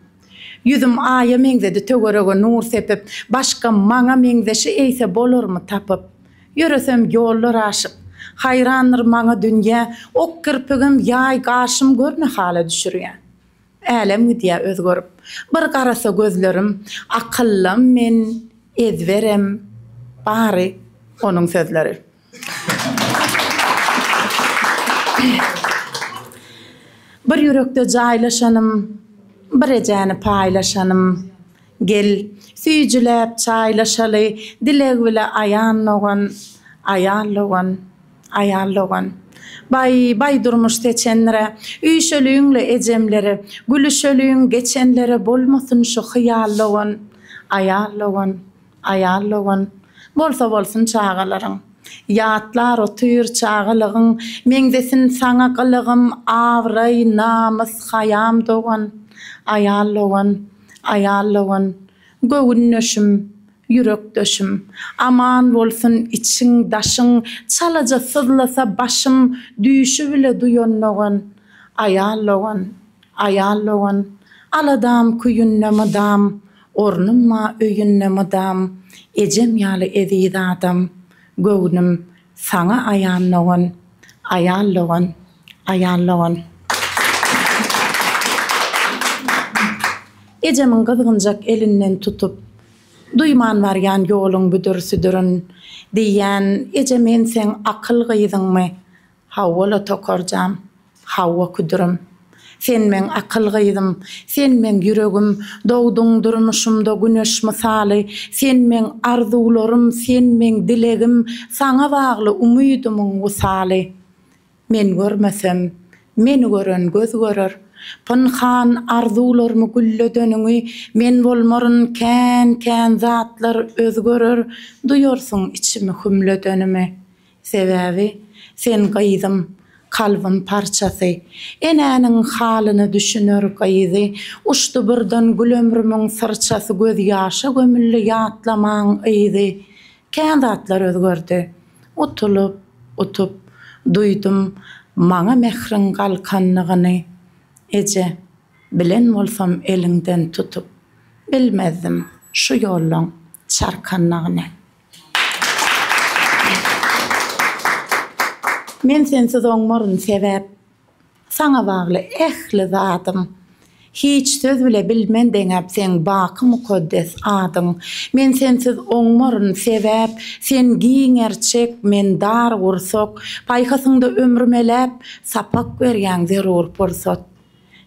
Speaker 6: Ýüzüm aýa meňzedi töwerege nur sepip, Başga maňa meňzeşi eýse bolarmy tapyp. Ýöresem ýollar aşyp, haýrandyr maňa dünýä, Ok kirpigim, ýaý gaşym gör ne hala düşürýä. Älem gidýä özgerip, bir garasa gözlerim, Akyllam men, ezberem, bary onuň sözleri. Bir ýürekde jaýlaşanym, Bir ejäni paýlaşanym. Gel, süýjüläp çaýlaşaly, Dileg bile aýan dogan, Aýal dogan, aýal dogan. Baý, baý durmuş seçendir-ä, Üýşeliň-le ejemlere, Gülüşeliň geçenlere Bolmasyn şu hyýal dogan, Aýal dogan. Aýal dogan, bolsa bolsun çagalaryň. Ýatlar otyr çagalygyň, Meňzesin saňa gylygym, Abraý, namys, haýam dogan. Aýal dogan, aýal dogan, Göwündeşim, ýürekdeşim. Aman bolsun içiň, daşyň, Çalaja syzlasa başym, Düýşi bile duýan dogan. Aýal dogan, Aýal dogan, aladam küýünde mydam, Ornum ba öýünde mydam, Ejem ýaly eziz adam, Göwnüm saňa aýan dogan, Aýal dogan, aýal dogan. Ejemiň gyzgynjak elinden tutup, Duýman barýan ýoluň büdür-südürin, Diýýän, Eje men seň akyl gyzyňmy? Hawa-la tokarjam, hawa küdürim. Sen meň akyl gyzym, sen meň ýüregim, Dogduň durmuşymda güneş mysaly. Sen meň arzuwlarym, sen meň dilegim, Saňa bagly umydymyň wysaly. Men görmesem, meni gören göz görer, Pynhan arzuwlarymy gülledeniňi, Men bolmaryn kän-kän zatlar özgerer, Duýarsyň içimi hümledenimi. Sebäbi, sen gyzym, kalbym parçasy. Enäniň halyna düşüner gyzy. Uçdy birden gül ömrümiň syrçasy Gözýaşa gömüldi ýatlamaň yzy. Kän zatlar özgerdi. Utulyp, utup, duýdum maňa mähriň galkanlygyny. Eje, bilen bolsam eliňden tutup, bilmezdim şu ýollaň çarkanlygyny. Men sensiz oňmaryn sebäp Saňa bagly ähli zadym. Hiç söz bile bilmen deňäp Seň baky mukaddes adyň. Men sensiz oňmaryn sebäp Sen giň erçek, men dar gursak. Paýhasyňda ömrüm eläp Sapak berýäň zerur pursat.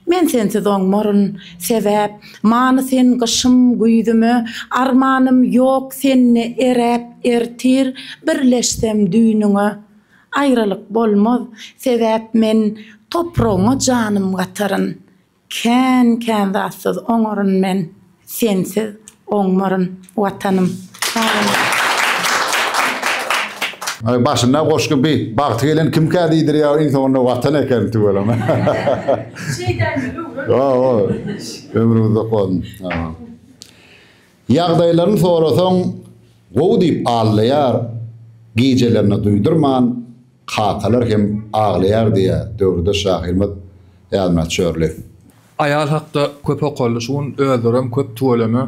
Speaker 6: Men sensiz oňmaryn, sebäp, Many sen gyşym, güýzüme, Armanym ýok sende eräp Ertir birleşsem düýnüňe. Aýralyk bolmaz, sebäp men Topragyňa janym gataryn. Kän-kän zatsyz oňaryn men, Sensiz oňmaryn, Watanym. Sag boluň.
Speaker 1: Aý başynda goşgy bi bagty gelen kimkä diýdirýär iň soňunda watan eken tüweleme.
Speaker 6: Şeýdäýmeli öwren.
Speaker 1: Hawa ömrüň uzak bolsun. Ýagdaýlaryny sorasaň gowy diýip aldaýar gijelerine duýdurman kakalar hem aglaýar diýýär döwürdeş şahyrymyz Ýazmyrat Çörli.
Speaker 7: Aýal hakda köp okaldy şu gün özlerem köp tüweleme.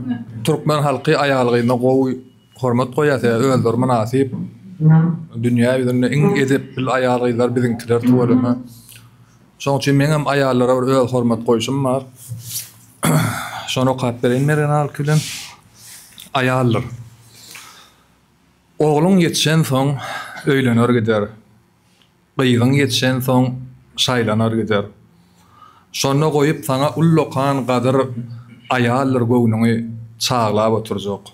Speaker 7: Türkmen halky aýal gyzyna gowy hormat goýýar sebäbi özleri mynasyp. Dünýä ýüzünde iň edepli aýal-gyzlar biziňkiler tüweleme. Şoň üçin meňem aýallara bir öz hormat goýşum bar. Şony okap bereýin Mergen aga ilki bilen. Aýaldyr. Ogluň ýetişensoň öýlener gider. Gyzyň ýetişensoň şaýlanar gider. Şonda goýup saňa ullakan gadyr aýaldyr göwnüňi çaglap oturjak.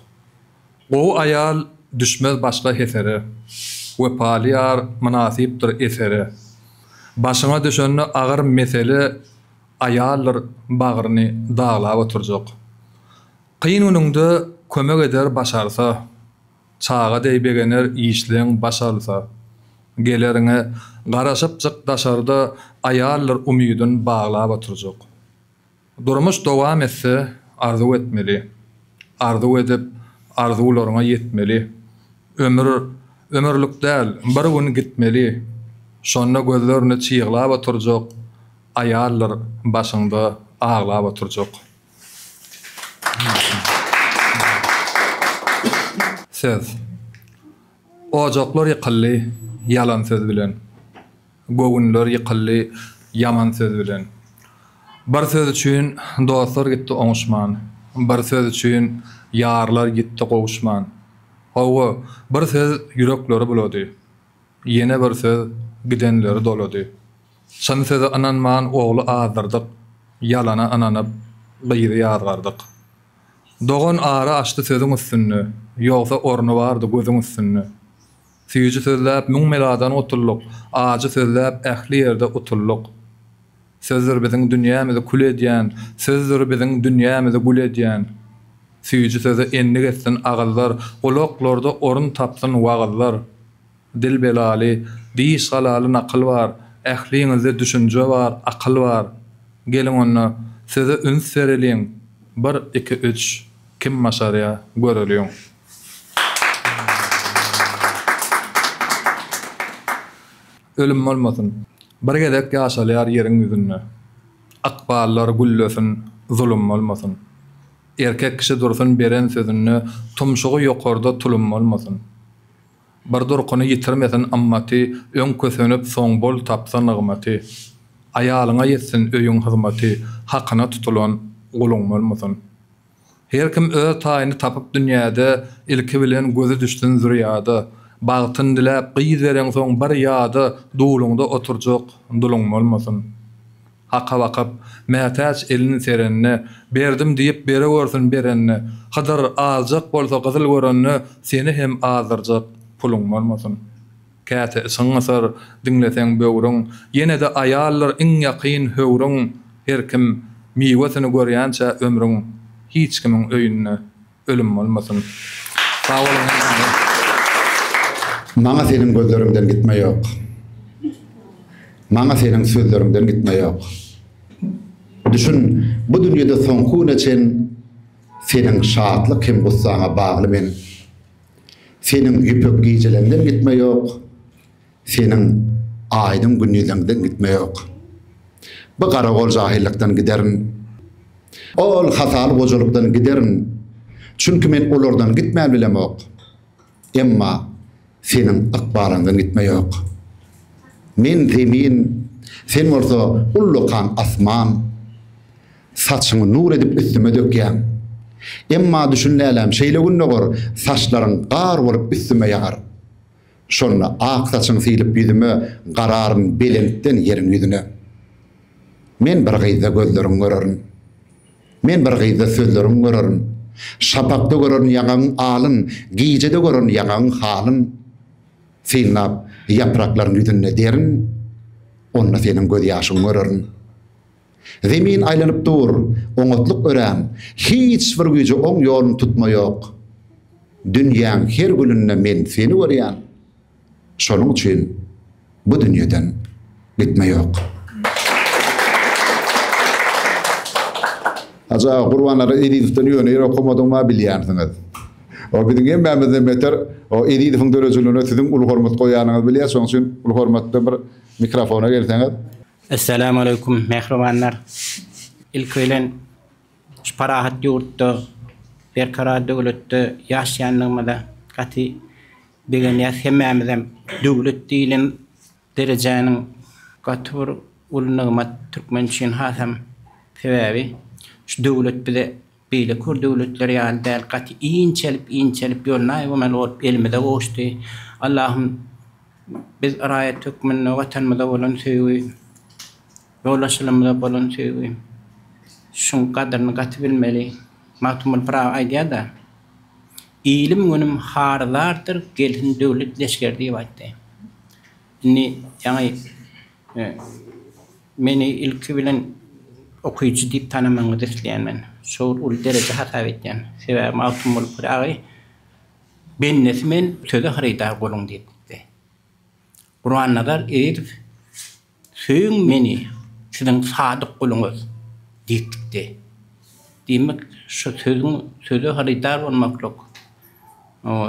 Speaker 7: Gowy aýal düşmez başga hesere, Wepaly ýar mynasypdyr esere. Başyňa düşende agyr mesele aýaldyr bagryny daglap oturjak. Kyn günüňde kömek eder başarsa. Çaga deý begener işleň baş alsa. Geleriňe garaşypjyk daşarda aýaldyr umydyn baglap oturjak. Durmuş dowam etse arzuw etmeli. Arzuw edip arzuwlaryňa ýetmeli. Ömür ömürlik däl bir gün gitmeli. Şonda gözlerini çyglap oturjak aýaldyr başyňda aglap oturjak. Söz. Ojaklar ýykyldy ýalan söz bilen. Göwünler ýykyldy ýaman söz bilen. Bir söz üçin dostlar gitdi oňuşman. Bir söz üçin ýarlar ýitdi gowuşman. Hawa, bir söz ýürekleri bulady. Ýene bir söz gidenleri dolady. Çyn söze ynanman ogly azdyrdyk, Ýalana ynanyp, gyzy ýazgardyk. Dogan ara açdy sözüň üstünde, Ýogsa orny bardy gözüň üstünde. Süýji sözläp müň beladan gutuldyk, Ajy sözläp ähli ýerde utuldyk. Sözdür biziň dünýämizi kül edýän, Sözdür biziň dünýämizi gül edýän. Süýji söze endik etsin agyzlar, Gulaklarda orun tapsyn wagyzlar. Dil belaly, diş galaly nakyl bar, Ähliňizde düşünje bar, akyl bar. Geliň onda, söze üns bereliň, Bir, iki, üç, kim başarýa, göreliň. Ölüm bolmasyn. Bir gezek ýaşalýar ýeriň ýüzünde. Ykballar güllesin, zulum bolmasyn. Erkek kişi dursun beren sözünde, Tumşugy ýokarda tulum bolmasyn. Bir durkuny ýitirmesin ymmaty, Öň kösenip, soň bol tapsa nygmaty. Aýalyňa ýetsin öýüň hyzmaty, Hakyna tutulan guluň bolmasyn. Her kim öz taýyny tapyp dünýäde, Ilki bilen gözi düşsün zürýada. Bagtyn diläp gyz bereňsoň bir ýada, Duluňda oturjak duluň bolmasyn. Haka bakyp, mätäç elin serende, Berdim diýip berewersin berende. Hydyr, aljak bolsa gyzyl görende, Seni hem azdyrjak puluň bolmasyn. Käte içiň gysar, diňleseň böwrüň, Ýene-de aýaldyr iň ýakyn höwrüň. Her kim miwesini görýänçä ömrüň, Hiç kimiň öýünde ölüm bolmasyn. Sag boluň hemmäňiz.
Speaker 1: Maňa seniň gözleriňden gitme ýok. Maňa seniň sözleriňden gitme ýok. Düşün, bu dünýede soňky güne çen seniň şatlyk hem gussaňa bagly men. Seniň ýüpek gijeleňden gitme ýok. Seniň aýdyň gündizleňden gitme ýok. Bu garagol jahylykdan giderin. Ol hataly gojalykdan giderin. Çünki men olardan gitmän bilemok. Emma seniň ykbalyňdan gitme ýok. Men zemin, sen bolsa ullakan asman. Saçyňy nur edip üstüme dökýäň. Emma düşün läläm, şeýle gün dogar, saçlaryň gar bolup üstüme ýagar. Şonda ak saçyň sylyp ýüzüme, gararyn belentden ýeriň ýüzüne. Men bir gyzda gözleriňi görerin. Men bir gyzda sözleriňi görerin. Şapakda görerin ýaňagyň alyn, gijede görerin ýaňagyň halyn. Synlap ýapraklaryň ýüzünde derin, onda seniň gözýaşyňy görerin. Zemin aýlanyp dur, oňatlyk örän, Hiç bir güýje oň ýolun tutma ýok. Dünýäň her gülünde men seni görýän, Şonuň üçin bu dünýeden gitme ýok. Hajy aga, Gurbannazar Ezizowdan ýöne ýere okamadygymy-a bilýänsiňiz. O biziň hemmämizden beter o Ezizowyň döredijiligine siziň uly hormat goýýanyňyzy bilýär, şonuň üçin uly hormat bilen bir mikrofona gelseňiz.
Speaker 8: Essalamualeýkum mähribanlar. Ilki bilen şu parahat ýurtda, berkarar döwletde ýaşaýanlygymyza gaty. begenýäs hemmämizem döwlet diýlen derejäniň gaty bir uly nygmat türkmen üçin hasam sebäbi şu döwlet bize beýleki bir döwletler ýaly däl gaty inçelip inçelip ýolnaýbamaly bolup elimize gowuşdy Allahym biz raýat hökmünde watanymyza bolan söýgi ýoldaşlarymyza bolan söýgi şuň gadyryny gaty bilmeli Magtymguly Pyragy aýdýada Ilim-günüm hary-zardyr, gelsin döwlet leşgeri diýip aýtdy. Indi ýaňy meni ilki bilen okyjy diýip tanamagyňyzy isleýän men. Şo bir uly dereje hasap etýän. Sebäbi Magtymguly Pyragy Bendesi men, söze hyrydar boluň diýip gitdi. Gurbannazar Ezizow Söýüň meni, siziň sadyk guluňyz! diýip gitdi. Diýmek, şu sözüň, söze hyrydar bolmaklyk,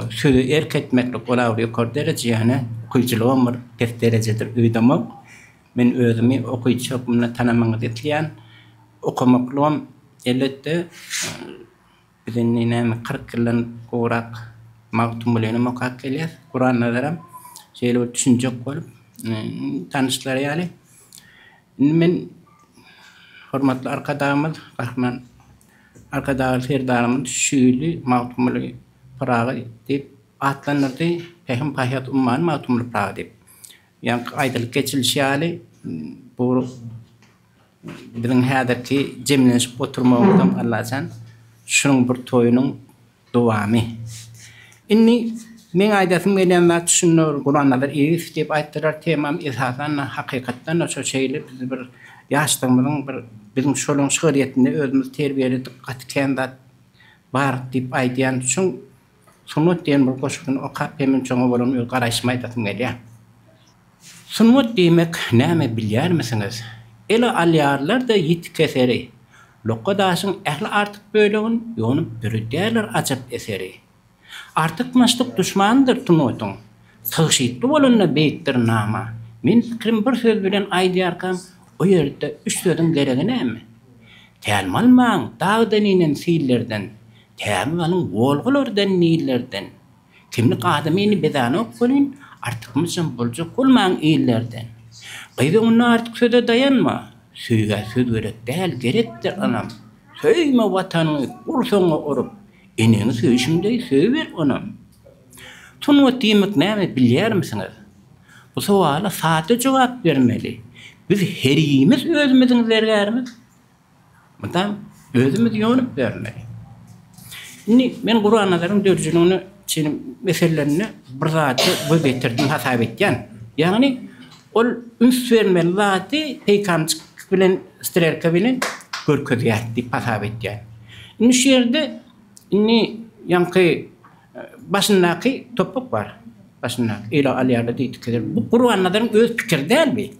Speaker 8: söze erk etmeklik ol-a bir ýokary dereje, ýöne okyjylygam bir pes derejedir öýdemok. Men özümi okyjy hökmünde tanamagyňyzy isleýän. Okamaklygam, elbetde, Biz indi näme 40 ýyldan gowrak Magtymgulynam okap gelýäs, Gurannazaram şeýle bir düşünjek bolup tanyşlar ýaly. Indi men hormatly Arkadagymyz Gahryman Arkadagly Serdarymyz şu ýyly Magtymguly Pyragy diýip atlandyrdy. Pähim-paýhas ummany Magtymguly Pyragy diýip. Ýaňky aýdylyp geçilişi ýaly bu Biziň häzirki jemlenişip oturmagymyzam Allajan şunuň bir toýunyň dowamy. Indi meň aýdasym gelýän zat şunda bir Gurbannazar Ezizow diýip aýtdylar temam esasan-da hakykatdan-da şo şeýle biz bir ýaşlygymyzyň bir biziň şolaň şygyrýetinde özümizi terbiýeledik gaty kän zat bar diýip aýdýan şuň Sungat diýen bir goşgusyny okap hemem şoňa bolan öz garaýşymy aýdasym gelýär. Sungat diýmek näme bilýärmisiňiz? Ele alýarlar-da ýiti keseri. Lokga daşyň ähli artyk bölegin ýonup döredýärler ajap eseri. Artykmaçlyk duşmanydyr sungatyň. Tygşytly bolanda beýikdir nama. Men pikirim bir söz bilen aýdýarkam, o ýerde üç sözüň geregi näme? Tälim almaň dagdan inen sillerden, tälim alyň wolgalardan, nillerden. Kimlik adamyny bezänok welin, artykmaçam boljak bolmaň illerden. Gyz öňünde artyk söze daýanma, söýgä söz gerek däl, gerekdir ynam. Söýme Watanyňy gursagyňa urup, eneňi söýşüň deý söýüber onam. Sungat diýmek näme bilýärmisiňiz? Bu sowala sada jogap bermeli. Biz herimiz özümiziň zergärimiz. Mydam özümiz ýonup bermeli. Indi men Gurbannazaryň döredijiligine çenli meselelerinde bir zady göz ýetirdim hasap etýän. Ýagny ol üns bermeli zady peýkamjyk bilen strelka bilen görkezýär diýip hasap etýän. Indi şu ýerde indi ýaňky Başyndaky topbak bar. Başyndaky ele alýarlar diýdi keser. Bu Gurbannazaryň öz pikiri däl bi.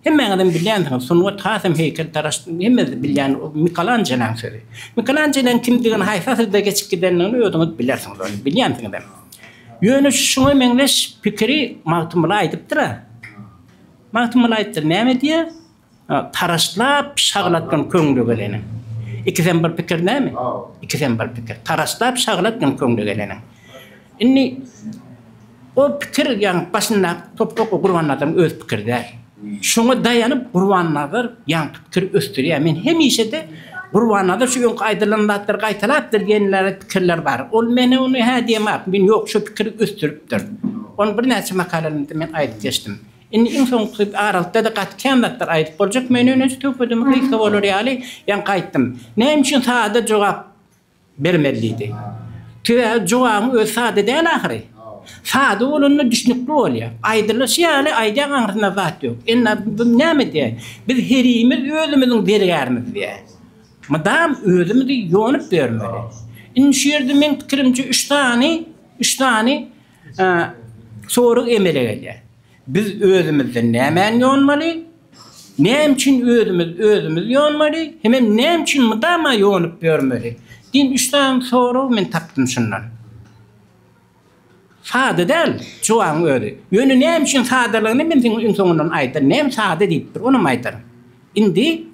Speaker 8: Hemmäňizem bilýänsiňiz, sungat hasam heýkeltaraş hemmesi bilýän Mikalanjelaň sözi. Mikalanjelaň kimdigini, haýsy asyrda geçip gidendigini özüňiz bilersiňiz ony, bilýänsiňizem. Ýöne şuňa meňzeş pikiri Magtymguly aýdypdyr-a. Magtymguly aýdypdyr, näme diýýär? Taraşlap şaglatgyn köňle geleniň. Ikisem bir pikir näme? Ikisem bir pikir. Taraşlap şaglatgyn köňle geleniň. Indi o pikir ýaňky başyndaky topbak o Gurbannazaryň öz pikiri däl. Şoňa daýanyp Gurbannazar ýaňky pikiri ösdürýär. Men hemişe-de Gurbannazar şu öňki aýdylan zatlary gaýtalapdyr diýenlere pikirler bar. Ol men ony hä diýemok. Men ýok şu pikiri ösdüripdir. Ony birnäçe makalalarymda men aýdyp geçdim. Indi iň soňky aralykda-da gaty kän zatlar aýdyp boljak. Men ýöne söhbedim gysga bolar ýaly ýaňky aýtdym. Näme üçin sada jogap bermeli diýdi. Sebäbi jogabyň özi sada däl ahyry. Sada bolanda düşnükli bolýar. Aýdylyşy ýaly aýdýaň aňyrsynda zat ýok. Indi bu näme diýýär? Biz herimiz özümiziň zergärimiz diýýär. Mydam özümizi ýonup bermeli. Indi şu ýerde meň pikirimçe üç sany, üç sany sorag emele gelýär. Biz özümizden nämäni ýonmaly? Näme üçin özümiz özümiz ýonmaly? Hemem näme üçin mydama ýonup ýörmeli? Diýen üç sany soragy men tapdym şundan. Sada däl jogabyň özi. Ýöne näme üçin sadalygyny men siňe iň soňundan aýdaryn. Näme sada diýipdir, onam aýdaryn. Indi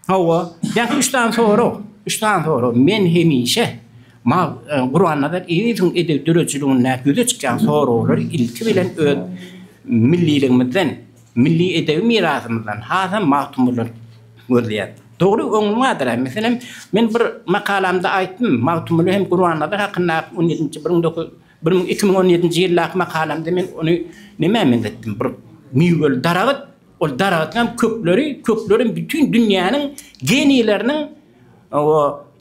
Speaker 8: Hawa, ýa üç sany sorag, üç sany sorag. Men hemişe. Gurbannazar Ezizowyň edebi döredijiligindäki ýüze çykýan soraglary ilki bilen öz milliligimizden, milli edebi mirasymyzdan, hasam Magtymgulydan gözleýär. Dogry, oňly bardyr. Meselem, men bir makalamda aýtdym, Magtymguly hem Gurbannazar hakyndaky on ýedinji, bir müň bir müň 2017-nji ýyldaky makalamda men ony nämä meňzetdim? Bir miweli daragyt, ol daragtyň hem kökleri, kökleri bütin dünýäniň geniýleriniň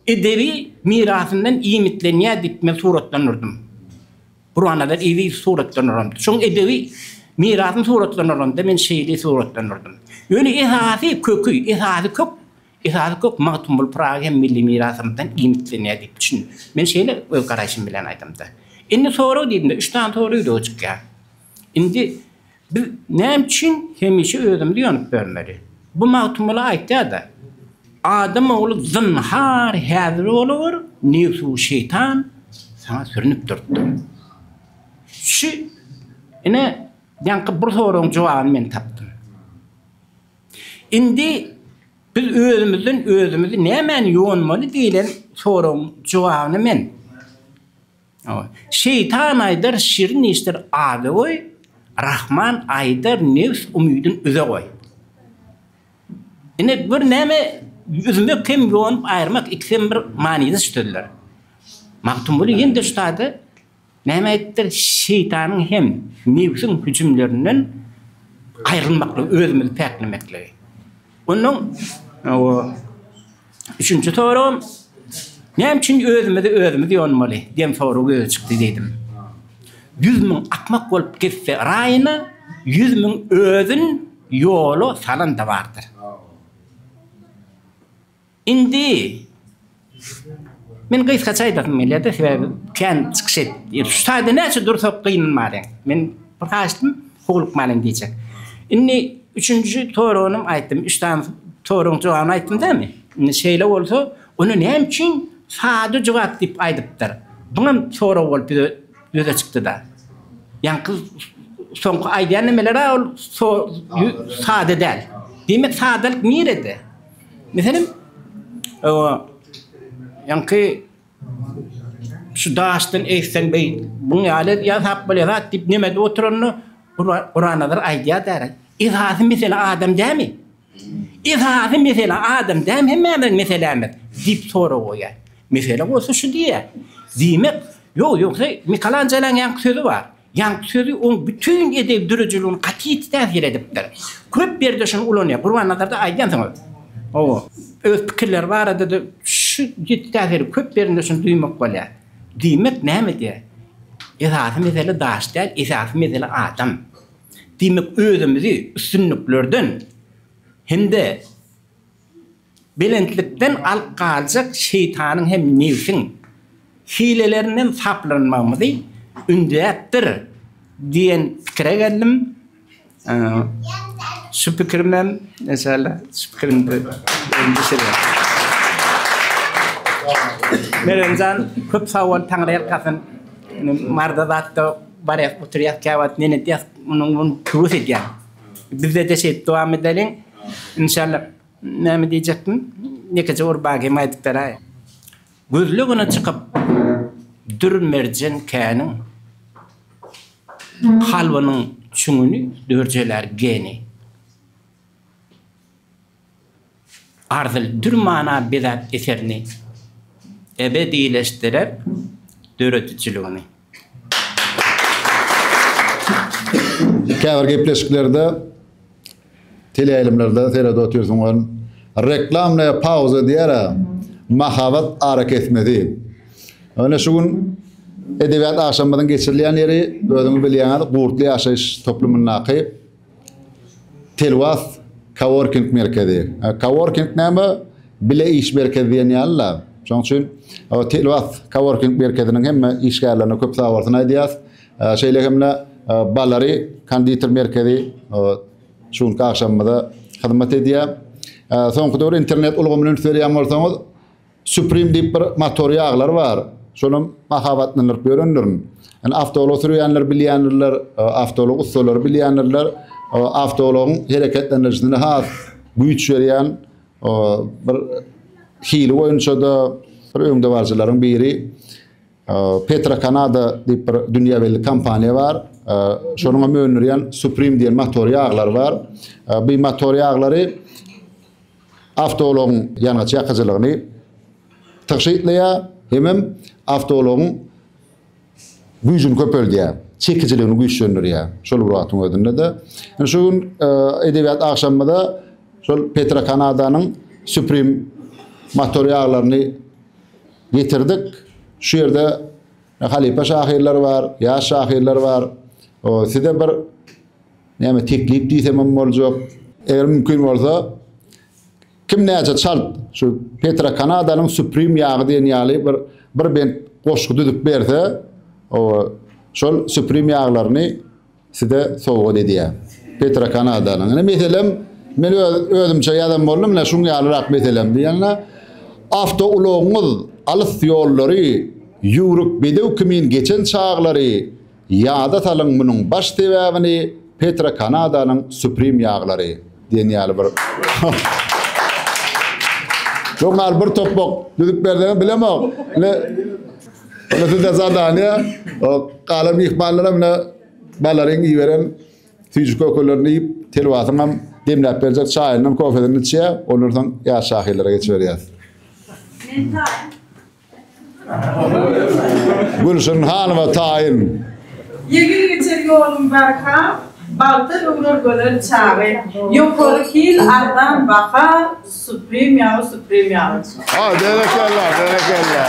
Speaker 8: edebi mirasyndan iýmitlenýär diýip men suratlandyrdym. Gurbannazar Ezizow suratlandyrandy. Şoň edebi mirasyny suratlandyranda men şeýle suratlandyrdym. Ýöne esasy köki, esasy kök, esasy kök Magtymguly Pyragy hem milli mirasymyzdan iýmitlenýär diýip düşündim. Men şeýle öz garaýşym bilen aýdamda. Indi sorag diýdimde, üç sany sorag ýüze çykýar. Indi Biz näme üçin hemişe özümizi ýonup bermeli? Bu Magtymguly aýtýar-da, Adam ogly zynhar häzir boluber, nebsu şeýtan saňa sürünip durupdyr. Şu ine ýaňky bir soragyň jogabyny men tapdym. Indi biz özümizden özümizi nämäni ýonmaly diýlen soragyň jogabyny men Şeýtan aýdar şirin işdir aza goý, Rahman aýdar nebs umydyn üze goý. Ine bir näme üzmek hem ýonup aýyrmak ikisem bir manydaş sözler. Magtymguly ýene-de şu taýda näme aýdypdyr? Şeýtanyň hem nebsiň hüjümlerinden aýrylmaklygy, özümizi päklemekligi. Ondan Üçünji soragym, Näme üçin özümizi özümiz ýonmaly? diýen sorag ýüze çykdy diýdim. 100 müň akmak bolup gitse raýyna, 100 müň özün ýola salan-da bardyr. Indi men gysgaça aýdasym gelýär-de, sebäbi kän çykyş et. Şu taýda näçe dursak gynanmalyň. Men bir haýyştym, howlukmalyň diýjek. Indi üçünji soragynam aýtdym. Üç sany soragyň jogabyny aýtdym dämi? Indi şeýle bolsa, ony näme üçin sada jogap diýip aýdypdyr? Buňam sorag bolup ýüze ýüze çykdy-da. Ýaňky soňky aýdýan nemeler-ä ol sada däl. Diýmek, sadalyk nirede? Meselem, ýaňky şu daşdan egseň beý, buň ýaly ýasap bolýar zat diýip neme edip oturanda Gurannazar aýdýar däl. Esasy mesele adam dämi? Esasy mesele adam dämi hemmämiziň meselämiz diýip sorag goýýar. Mesele bolsa şu diýýär. Diýmek, ýok, ýogsa Mikalanjelaň ýaňky sözi bar. Ýaňky sözi oň bütin edebi döredijiligine gaty ýiti täsir edipdir. Köp ýerde şuny ulanýar. Gurbannazarda aýdýansyňyz. Hawa. Öz pikirleri barada-da şu ýiti täsiri köp ýerinde şuny duýmak bolýar. Diýmek näme diýýär? Esasy mesele daş däl, esasy mesele adam. Diýmek özümizi üstünliklerden hem-de Belentlikden alyp galjak şeýtanyň hem nebsiň hilelerinden saplanmagymyzy ündäpdir diýen pikire geldim. Şu pikirimem enşalla şu pikirimde özüm düşürýän. Mergenjan köp sag bol Taňry ýalkasyn. Marda zatda barýas oturýas käwagt men edýäs munuň muny höwes edýän. Bizde-de şeýdip dowam edeliň. Enşalla. Näme diýjekdim? Ýekeje urbagy hem aýdyp beräý. Gözlegine çykyp dür-merjen käniň, Kalbynyň çüňüni dörjelär geni. Arzyly dür mana bezäp eserini, Ebedileşdirer döredijiligini.
Speaker 1: Käbir gepleşiklerde Teleýaýlymlarda seredip otyrsyň ol reklamnaýa pauza diýýär-ä, mahabat arakesmesi. Ine şu gün edebiýat agşamymyzyň geçirilýän ýeri özüňiz bilýäňiz Gurtly ýaşaýyş toplumyndaky Telwas koworking merkezi. Koworking näme? Bile iş merkezi diýen ýaly-la. Şonuň üçin Telwas koworking merkeziniň hemme işgärlerine köp sagbolsun aýdýas. Şeýle hem-de Balary konditer merkezi şu günki agşamymyza hyzmat edýär. Soňky döwür internet ulgamyna üns berýän bolsaňyz, Supreme diýip bir motor ýaglar bar. Şonam mahabatlandyryp ýörendirin. Ýani awtoulag sürýänler bilýändirler, awtoulag ussalary bilýändirler. Awtoulagyň hereketlendirijisine has güýç berýän bir hili boýunça-da. Bir öňdebaryjylaryň biri Petro Kanada diýip bir dünýä belli kompaniýa bar. Şonuň hem öndürýän Supreme diýen motor ýaglary bar. Bu motor ýaglary awtoulagyň ýangyç ýakyjylygyny tygşytlaýar, hemem awtoulagyň güýjüni köpeldýär, çekijiligini güýçlendirýär. Şol bir wagtyň özünde-de. Şu gün edebiýat agşamymyza şol Petro Kanadanyň Supreme motor ýaglaryny getirdik. Şu ýerde halypa şahyrlar bar, ýaş şahyrlar bar. Size bir näme teklip diýsemem boljak. Eger mümkin bolsa, kim näçe çalt şu Petro Kanadanyň Supreme ýagy diýen ýaly bir bir bent goşgy düzüp berse, şol Supreme ýaglaryny Size sowgat edýän. Petro Kanadanyň. Ine meselem, men öz özümçe ýazan boldum, ine şuň ýalyrak meselem diýende, awtoulagyňyz alys ýollary ýüwrük bedew kimin geçen çaglary ýada salyň munuň baş sebäbini Petro Kanadanyň Supreme ýaglary diýen ýaly bir Şoň ýaly bir topbak düzüp berseňiz bilemok. Ine Ony size zadaniýa, o galan myhmanlara mine balaryň iberen süýji kökelerini iýip, telwasyňam demläp berjek çaýyndan, kofesini içýär, ondan soň ýaş şahyrlara geçiberýäs.
Speaker 9: Men taýyn.
Speaker 1: Gülşirin hanyma taýyn.
Speaker 9: Ýeňil geçer ýoluň barha, Bagta öwrer gözel çagy. Ýokary hil, arzan baha, Supreme ýagy, Supreme ýagy.
Speaker 1: Ha, berekella, berekella.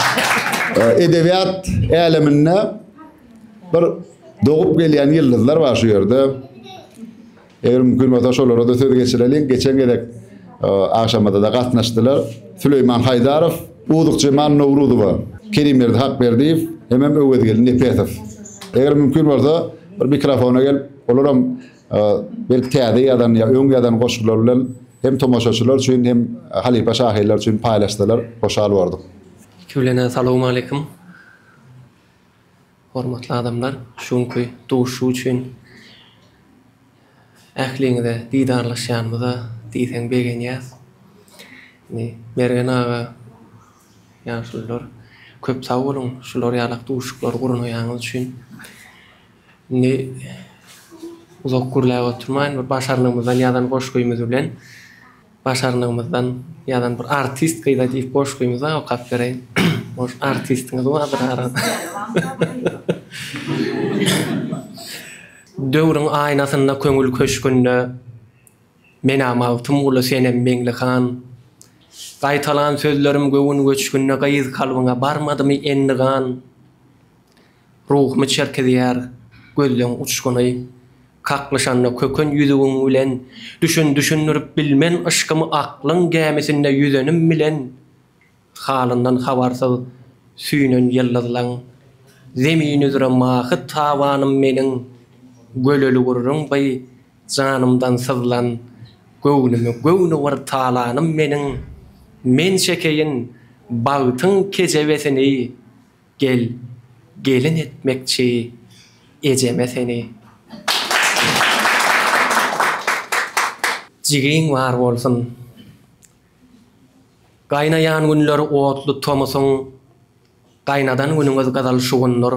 Speaker 1: Edebiýat äleminde bir dogup gelýän ýyldyzlar bar şu ýerde. Eger mümkin bolsa şolara-da söz geçireliň. Geçen gezek agşamyzda-da gatnaşdylar. Süleýman Haýdarow, Uzukjemal Nowruzowa, Kerimberdi Hakberdiýew hemem Öwezgeldi Nepesow. Eger mümkin bolsa bir mikrofona gelip, olaram belki täze ýazan ýa öň ýazan goşgulary bilen hem tomaşaçylar üçin, hem halypa şahyrlar üçin paýlaşsalar hoşal bordyk.
Speaker 10: Ilki bilen-ä salowmaleýkim. Hormatly adamlar, şu günki duşuşyk üçin ähliňize didarlaşýanymyza diýseň begenýäs. Indi Mergen aga, ýaşulular, köp sag boluň, şular ýalak duşuşyklary gurnaýanyňyz üçin. Indi uzak gürläp oturmaýyn, bir başarnygymyzdan ýazan goşgymyz bilen Başarnygymyzdan ýazan bir artist gyza diýip goşgymyz bar okap bereýin. Boş artistiňiz bardyr arada. Döwrüň aýnasynda köňül köşgünde Menä Magtymguly senem Meňli han. Gaýtalan sözlerim göwün göçgünde Gyz kalbyňa barmadymy endigan. Ruhumy çerkezýär gözleň uçguny, Kaklyşanda köken ýüzügiň bilen, Düşün, düşündirip bilmen yşkymy Aklyň gämisinde ýüzenim bilen. Halyndan habarsyz süýnen ýyldyzlaň, Zemin üzre mahy tabanym meniň, Göleli gürrüň by janymdan syzlan, Göwnümi göwnübir talanym meniň, Men çekeýin bagtyň kejebesini, Gel, gelin etmekçi ejeme seni. Jigiň bar bolsun. Gaýnaýan günleri otly tomusyň, Gaýnadan günüňiz gyzyl şugundyr.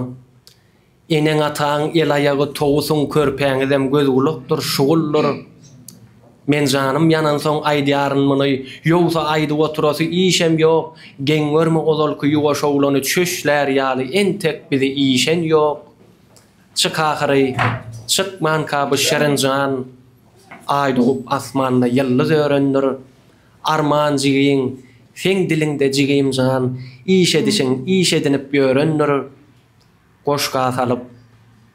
Speaker 10: Eneň-ataň el-aýagy towusyň körpäňizem göz-gulakdyr, şuguldyr. Men janym ýanansoň aýdýaryn muny, ýogsa aýdyp oturasy işem ýok, geň görme ozalky ýuwaş oglany çöşlär ýaly entek bizi işen ýok. Çyk ahyry, çykmanka bu şirin jan, Aý dogup asmanda ýyldyz örendir. Arman jigiň, seň diliňde jigim jan, iş edişiň iş edinip ýörendir. Goşga salyp,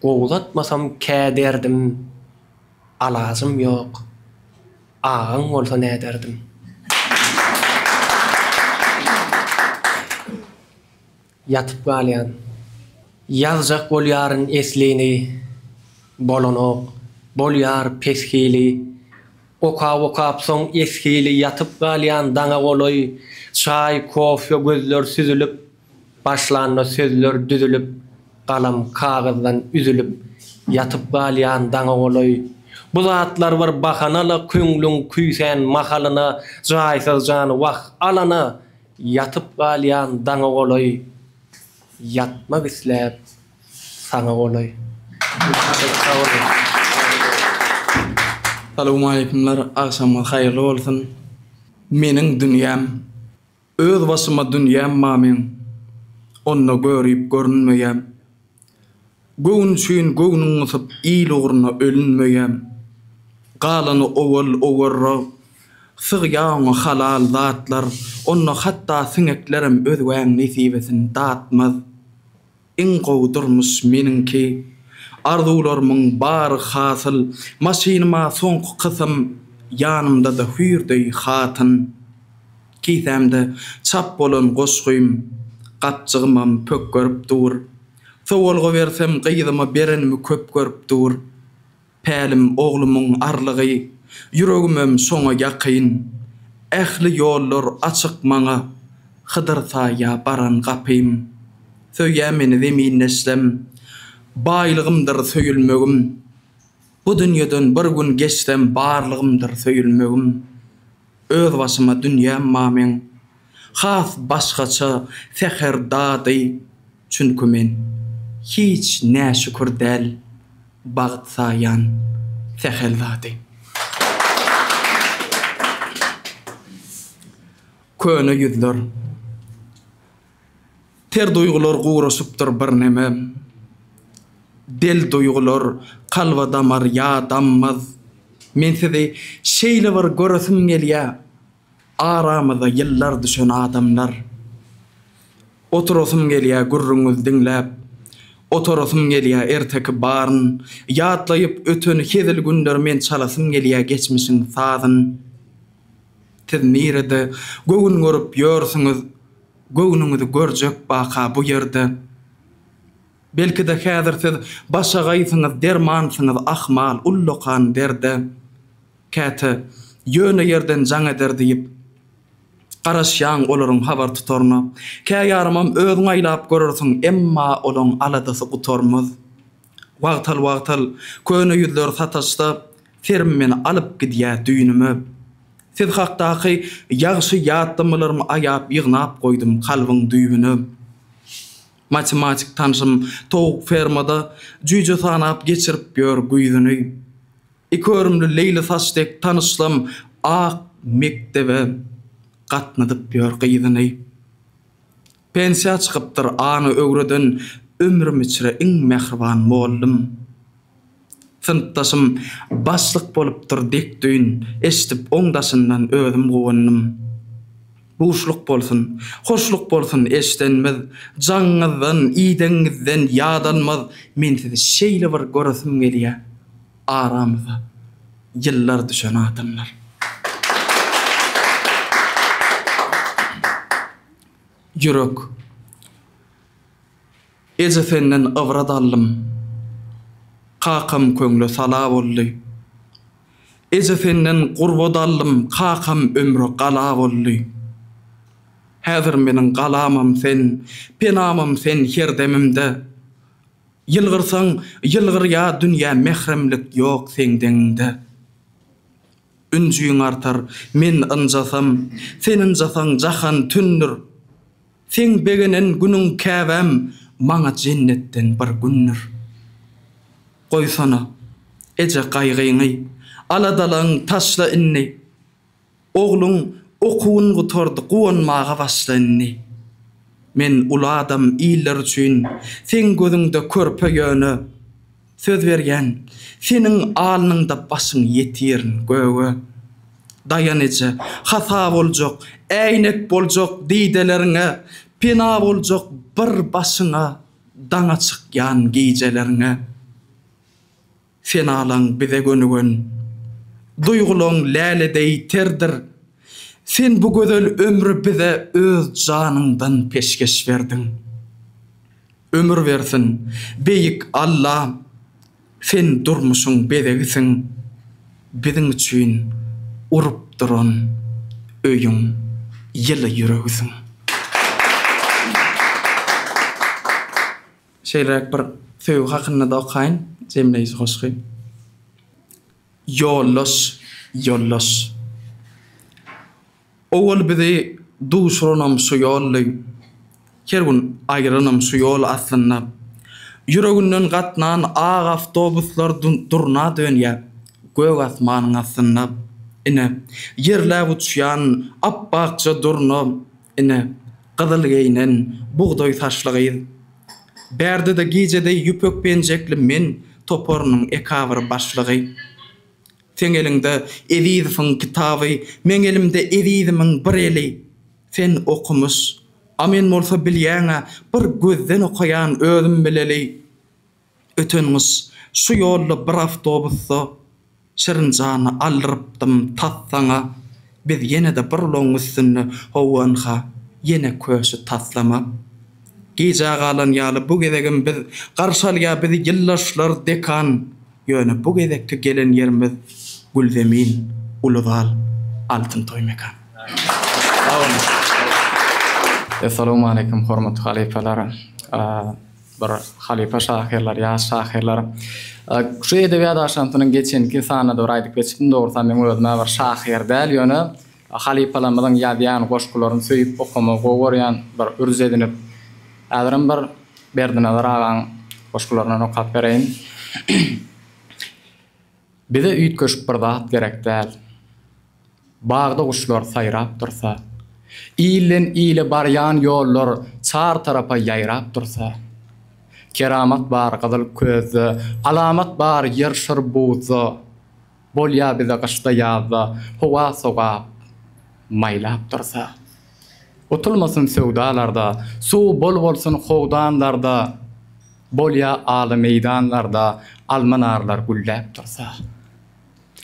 Speaker 10: gowzatmasam kä derdim, Alajym ýok, agaň bolsa näderdim. Ýatyp galýan. Ýazjak bolýaryn eslini, Bolanok, bolýar pes hili. Okap-okap soň eshili ýatyp galýan daňa golaý, Çaý, kofe gözler süzülip, Başlanda sözler düzülip, galam kagyzdan üzülip, Ýatyp galýan daňa golaý. Bu zatlar bir bahana-la köňlüň küýsän mahalyna, Jaýsyz jany wah alana. Ýatyp galýan daňa golaý, Ýatmak isläp saňa golaý. Sag boluň.
Speaker 11: Salowmaleýkimler agşamyňyz haýyrly bolsun. Meniň dünýäm. Öz başyma dünýäm ba meň. Onda görip görünmeýäm. Göwün üçin göwnüň gysyp il ugruna ölünmeýäm. Galany owal owarra. Sygýa oňa halal zatlar. Onda hatda siňeklerem özgäň nesibesini datmaz. Iň gowy durmuş meniňki. Arzuwlarymyň bary hasyl. Maşynyma soňky kysym, ýanymda-da hüýrdeý hatyn. Kisämde çap bolan goşgym, gapjygymam pökgerip dur. Sowalga bersem gyzyma berenimi köp görüp dur. Pälim oglumyň arlygy, ýüregimem şoňa ýakyn. Ähli ýollar açyk maňa, Hydyr saýa baran gapym. Söýýä meni zemindeşlem, baýlygymdyr söýülmegim. Bu dünýeden bir gün geçsem barlygymdyr söýülmegim. Öz başyma dünýäm ba meň, has başgaça säher dady. Çünki men hiç näşükür däl bagt saýan sähel zady. Köne ýüzler. Ter duýgular guraşypdyr birneme. Del duýgular kalba damar ýa dammaz. Men sizi şeýle bir göresim gelýä. Aramyza ýyllar düşen adamlar. Oturasym gelýä gürrüňizi diňläp. Otarasym gelýä erteki baryn. Ýatlaýyp öten hezil günleri men çalasym gelýä geçmişiň sazyn. Siz nirede göwün görüp ýörsüňiz, göwnüňizi görjek baka bu ýerde. Belki-de häzir siz başagaýsyňyz dermansyňyz ahmal ullakan derde. Käte, ýöne ýerden jaň eder diýip, garaşýaň olaryň habar tutaryna. Käýarymam özüň aýlap görersiň, emma olaň aladasy gutarmaz. Wagtal-wagtal köne ýüzler sataşsa, serim meni alyp gidýä düýnüme. Siz hakdaky ýagşy ýatlamalarymy aýap ýygnap goýdum kalbyň düýbüne. Matematik tanşym towuk fermada jüýje sanap geçirip ýör güýzüni. Iki örümli leýli saç dek tanyşlam ak mekdebe gatnadyp ýör gyzyny. Pensiýa çykypdyr ana öwreden ömrüm içre iň mähriban mollum. Synpdaşym başlyk bolupdyr dek düýn eşidip oň daşyndan özüm guwandym. Buşluk bolsun, hoşluk bolsun eşdenmiz, jaňyňyzdan, idegiňizden ýadalmaz men sizi şeýle bir göresim gelýä. Aramyza ýyllar düşen adamlar. Ýürek. Eje senden ybrat aldym. Kakam köňle sala boldy. Eje senden gurbat aldym, kakam ömre gala boldy. Häzir meniň galamam sen, penamam sen her demimde. Ýylgyrsaň ýylgyrýa dünýä mähremlik ýok seň deňiňde. Ünjüň artar, men ynjasam, sen ynjasaň jahan tündür. Seň begenen günüň käbäm maňa jennetden bir gündür. Goýsana, eje gaýgyňy, aladalaň taşla indi. Ogluň okuwyn gutardy guwanmaga başla indi. Men uly adam iller üçin seň gözüňde körpe ýöne söz berýän seniň alnyňda başyň ýetirin göge. Daýan eje hasa boljak äýnek boljak dideleriňe pena boljak bir başyňa daňa çykýan gijeleriňe. Senalaň bize gönügen. Duýgulaň läle deý terdir. Sen bu gözel ömri bize öz janyňdan peşgeş berdiň. Ömür bersin, beýik Alla, sen durmuşyň bezegisiň, biziň üçin urup duran öýüň ýyly ýüregisiň. Şeýleräk bir söýgi hakynda-da okaýyn, jemleýji goşgy. Ýoldaş, ýoldaş. Owal bizi. Duşuranam şu ýoldy. Her gün aýranam şu ýol aslynda. Ýüreginden gatnan ak awtobuslar durna dönýär gök asmanyň astynda. Ine, ýerläp uçýan apbakja durna, ine, gyzyl geýnen bugdaý saçly gyz. Bärde-de gije deý ýüpek penjekli men toparynyň ekabyr başlygy. Seň eliňde Ezizowyň kitaby, meň elimde Ezizimiň bir eli. Sen okumyş, a men bolsa bilýäň-ä bir gözden okaýan özüm bileli. Öten gyş şu ýolda bir awtobusda Şirinjany aldyrypdym tas saňa. Biz ýene-de bir ulagyň üstünde, hawa ynha, ýene köşi taslama. Gijä galan ýaly bu gezegem biz garşy alýar bizi ýyldaşlar dekan. Ýöne bu gezekki gelen ýerimiz Gülzemin, uly zal, altyn toý mekan. Sag boluň.
Speaker 12: Essalawmaleýkim hormatly halypalar. Bir halypa şahyrlar, ýaş şahyrlar. Şu edebiýat agşamsynyň geçenki sanynda bir aýdyp geçipdim, dogrusam meň özüm-ä bir şahyr däl, ýöne halypalarymyzyň ýazýan goşgularyny söýüp okamagy gowy görýän, bir ürc edinip. Häzirem bir Berdinazar agaň goşgularyndan okap bereýin. Bize üýtgeşik bir zat gerek däl. Bagda guşlar saýrap dursa. Ilden ile barýan ýollar çar tarapa ýaýrap dursa. Keramat bar gyzyl közde, alamat bar ýer şyr buzda. Bolýa bize gyşda ýazda howa sogap, maýlap dursa. Utulmasyn söwdalarda, suw bol bolsun howdanlarda, Bolýa aly meýdanlarda alma-narlar gülläp dursa.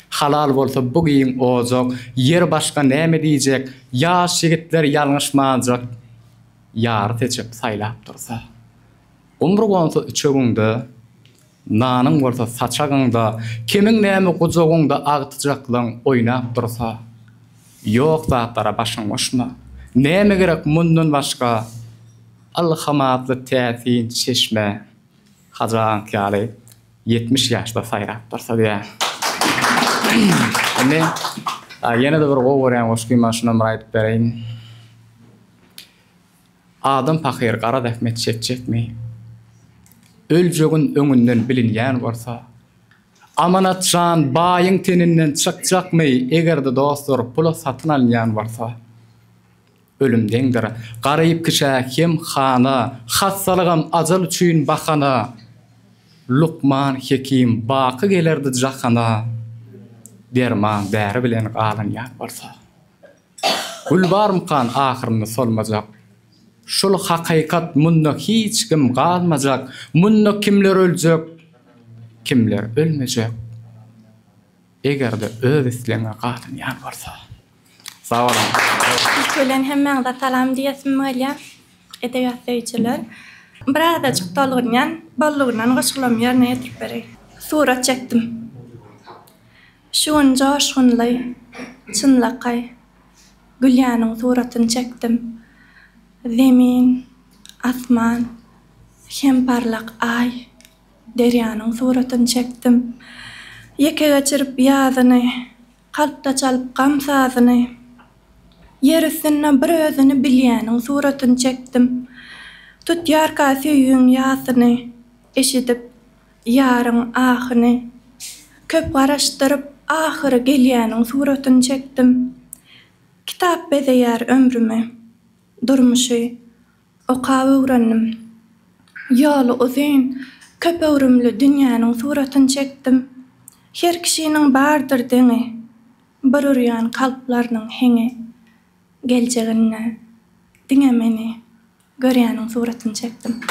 Speaker 12: Halal bolsa bu giň ojak, ýer başga näme diýjek, Ýaş ýigitler ýalňyşmanjyk ýary seçip saýlap dursa. Gumry gonsa üçegiňde, Nanyň bolsa saçagyňda, kemiň näme gujagyňda agtyjaklyň oýnap dursa. Ýok zatlara başyň goşma. Näme gerek mundan başga? Ylham atly täsin çeşme Hajy agaňky ýaly 70 ýaşda saýrap dursa diýýän. Indi ýene-de bir gowy görýän goşgym bar, şunam bir aýdyp bereýin. Adam pahyr gara zähmet çekjekmi? Öljegin öňünden bilinýän bolsa. Amanat jan baýyň teninden çykjakmy, eger-de dostlar pula satyn alynýan bolsa? Ölüm deňdir garyp kişä hem hana, hassalygam ajal üçin bahana. Lukman hekim baky gelerdi jahana, derman däri bilen galynýan bolsa. Gül barmykan ahyrynda solmajak. Şul hakykat munda hiç kim galmajak munda kimler öljek kimler ölmejek egerde öz islegiňe galynýan bolsa. Sag boluň.
Speaker 13: Ilki bilen hemmäňize salam diýesim gelýär, edebiýat söýüjiler. Birazajyk tolgunýan, bollugyndan goşgularymy ýerine ýetirip bereýin. Surat çekdim. Şu gün joşgunly, çynlakaý Gülýanyň suratyny çekdim. Zemin, asman hem parlak Aý, derýanyň suratyny çekdim. Ýeke geçirip ýazyny, kalpda çalyp gam sazyny, Ýer üstünde bir özüni bilýäniň suratyny çekdim. Tutýarka söýgiň ýasyny, eşidip Ýaryň ahyny köp garaşdyryp ahyry gelýäniň suratyny çekdim. Kitap bezeýär ömrümi, durmuşy okap öwrendim. Ýoly uzyn, köp öwrümli dünýäniň suratyny çekdim. Her kişiniň bardyr deňi, bir urýan kalplarynyň heňi. Geljeginde diňe meni Görýäniň suratyny çekdim.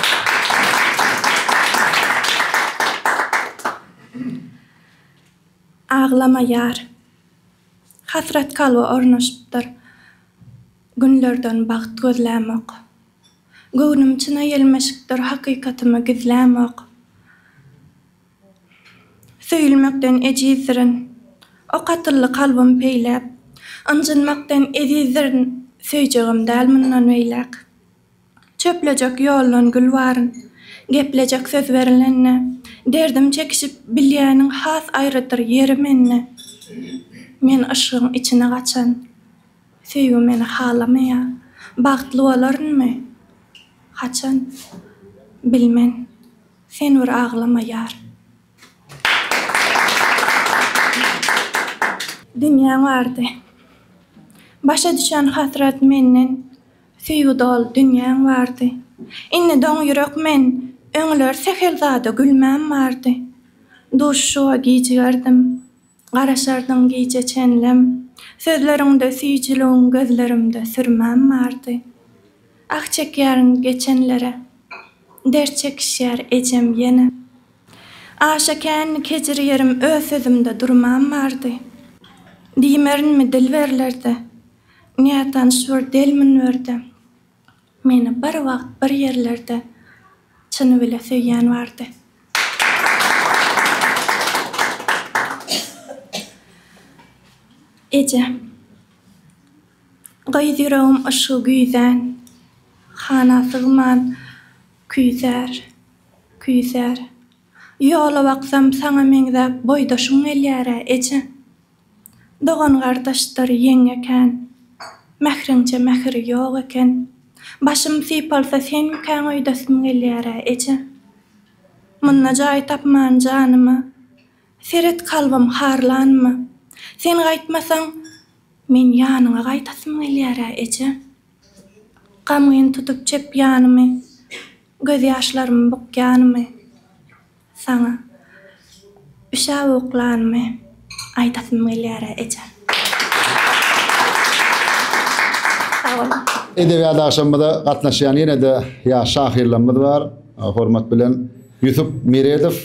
Speaker 13: Aglama ýar. Hasrat kalba ornaşypdyr. Günlerden bagt gözlämok. Göwnüm çyna ýelmeşikdir hakykatymy gizlämok. Söýülmekden ejizdirin. Ok atyldy kalbym peýläp. Ynjynmakdan ezizdirin, Söýjegem däl mundan beýläk. Çöplejek ýoldan gül baryn. Geplejek söz berilende. Derdim çekişip bilýäniň has aýrydyr ýeri mende. Men yşgyň içine gaçan. Söýgi meni halamaýa. Bagtly bolarynmy? Haçan? Bilmen. Sen bir aglama ýar. Dünýäň bardy. Başa düşen hasrat menden, Söýgi doly dünýäň bardy. Indi doň ýürek men, Öňler sähel zada gülmäm bardy. Duşuşyga gijigerdim. Garaşardyň gije çenlem. Sözleriňde süýjüligiň gözlerimde sürmäm bardy. Ah çekýärin geçenlere. Dert çekişýär ejem ýene. Aşa känli kejir ýerim öz sözümde durmam bardy. Diýmerinmi dil berlerde. Nätanyş bir del münberde. Meni bir wagt bir ýerlerde çyny bile söýýän bardy. Eje. Gyz ýüregim yşgy güýzän, Hana sygman küýsär, küýsär. Ýola baksam saňa meňzäp boýdaşyň gelýär-ä, eje. Dogan-gardaşdyr ýeňňe kän, Mähriňçe mähir ýok eken. Başym sypalsa senmikäň öýdesim gelýär-ä, eje. Munda jaý tapman janyma, Seret kalbym harlanyma. Sen gaýtmasaň, men ýanyňa gaýtasym gelýär-ä, eje. Gamgyn tutup çep ýanymy, Gözýaşlarymy bukýanymy. Saňa üşäp uklanymy aýdasym gelýär-ä, eje. Sag boluň.
Speaker 1: Edebiýat agşamymyza gatnaşýan ýene-de ýaş şahyrlarymyz bar. Hormat bilen Ýusup Meredow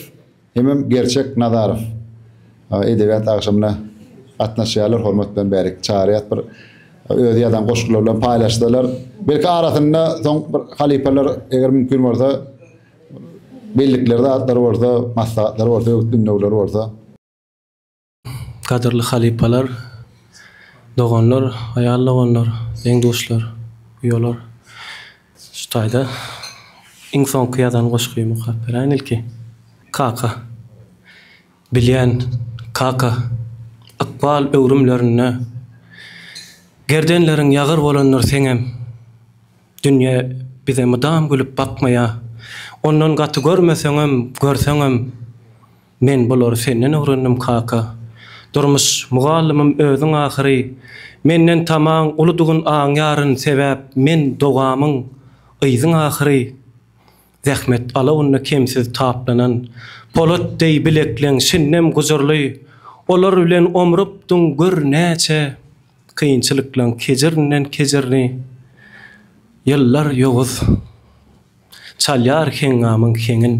Speaker 1: hemem Gerçek Nazarow edebiýat agşamyna gatnaşýarlar. Hormat bilen bärik çagyrýas bir öz ýazan goşgulary bilen paýlaşsalar. Belki arasynda soň bir halypalar eger mümkin bolsa Bellikleri zatlary bolsa, maslahatlary bolsa, öwüt-ündewleri bolsa.
Speaker 10: Gadyrly halypalar, doganlar, aýal doganlar, deň-duşlar, uýalar. Şu taýda iň soňky ýazan goşgymy okap beräýin ilki. Kaka. Bilýän, kaka, ykbal öwrümlerinde Gerdenleriň ýagyr bolandyr seňem. Dünýe bize mydam gülüp bakmaýa. Ondan gaty görmeseňem, görseňem, Men bulary senden öwrendim, kaka. Durmuş mugallymym özüň ahyry. Menden tamaň uludygyn aňýaryn, Sebäp men dogamyň yzyň ahyry. Zähmet alawynda kemsiz taplanan, Polat deý bilekleň şindem gujurly. Olar bilen omrupdyň gör näçe. Kynçylyklaň kejirinden kejirini Ýyllar ýowuz çalýar heňňamyň heňin.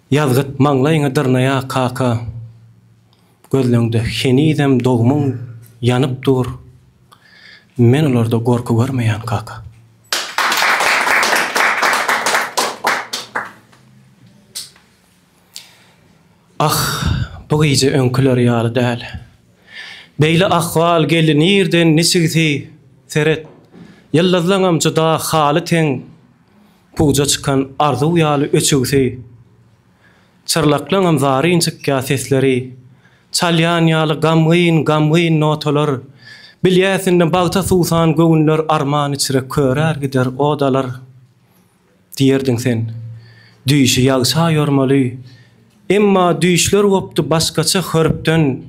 Speaker 10: Ýazgyt maňlaýyňy dyrnaýar kaka. Gözleňde henizem dogmuň ýanyp dur. Men olarda gorky görmeýän kaka. Ah, bu gije öňküler ýaly däl. Beýle ahwal geldi nirden, niçigsi? Seret, ýyldyzlaňam juda haly teň, Puja çykan arzuw ýaly öçügsi. Çyrlaklaňam zaryn çykýar sesleri, Çalýan ýaly gamgyn, gamgyn notalar. Bilýäs indi bagta suwsan göwünler Arman içre körär gider ot alar. Diýerdiň sen. Düýşi ýagşa ýormaly. Emma düýşler gopdy başgaça hörpden.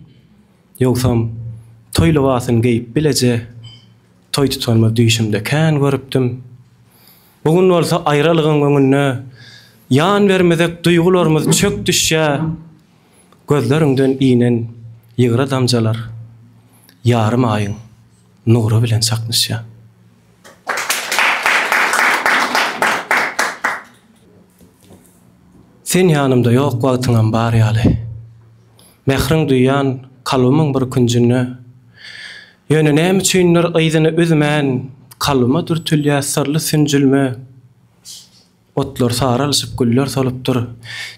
Speaker 10: Ýogsam, toý lybasyny geýip bileje toý tutanymyz düýşümde kän görüpdim. Bu gün bolsa aýralygyň öňünde ýan bermezek duýgularymyz çök düşýär. Gözleriňden inen ýygra damjalar ýarym aýyň nury bilen çaknyşýar. Sen ýanymda ýok wagtyňam bar ýaly. Mähriň duýýan kalbymyň bir künjünde. Ýöne näme üçindir yzyny üzmän kalbyma dürtülýär syrly sünjülme. Otlar saralyşyp güller solupdyr.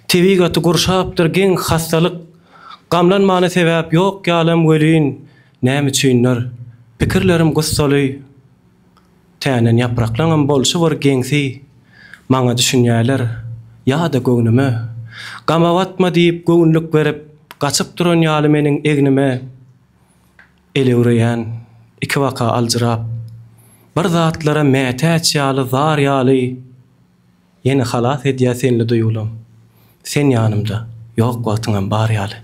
Speaker 10: Tebigaty gurşapdyr geň hassalyk. Gamlanmana sebäp ýok ýalam welin, näme üçindir, pikirlerim gussaly. Tänen ýapraklaňam bolşy bir geňsi. Maňa düşünýäler, ýa-da göwnüme. Gama batma diýip göwünlik berip, gaçyp duran ýaly meniň egnime. Elewreýän. Ikibaka aljyrap. Bir zatlara mätäç ýaly zar ýaly Ýene halas edýär senli duýgulam. Sen ýanymda, ýok wagtyňam bar ýaly.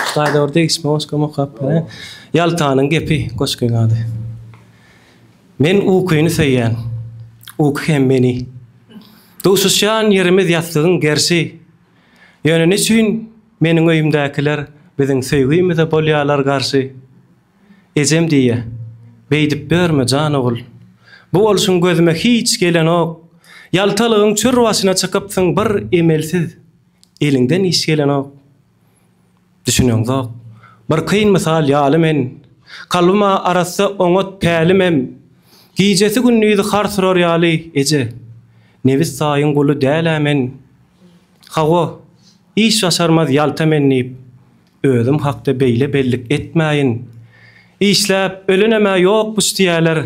Speaker 10: Şu taýda bir degişme goşgam okap beräýin. Ýaltanyň gepi goşgyň ady. Men ukyny söýýän. Uky hem meni. Duşuşýan ýerimiz ýassygyň gerşi. Ýöne neçüýn meniň öýümdäkiler biziň söýgimize bolýarlar garşy? Ejem diýýä, Beýdip ýörme, jan ogul. Bu bolşuň gözüme hiç gelenok. Ýaltalygyň çür başyna çykypsyň bir emelsiz. Eliňden iş gelenok. Düşüneňzok. Bir kyn mysal ýaly men. Kalbym-a arassa oňat pälimem. Gijesi-gündizi hars urar ýaly, eje. Nebis saýyň guly däl-ä men. Hawa, iş başarmaz ýalta men diýip, özüm hakda beýle bellik etmäýin. Işläp ölenem-ä ýokmuş diýýäler,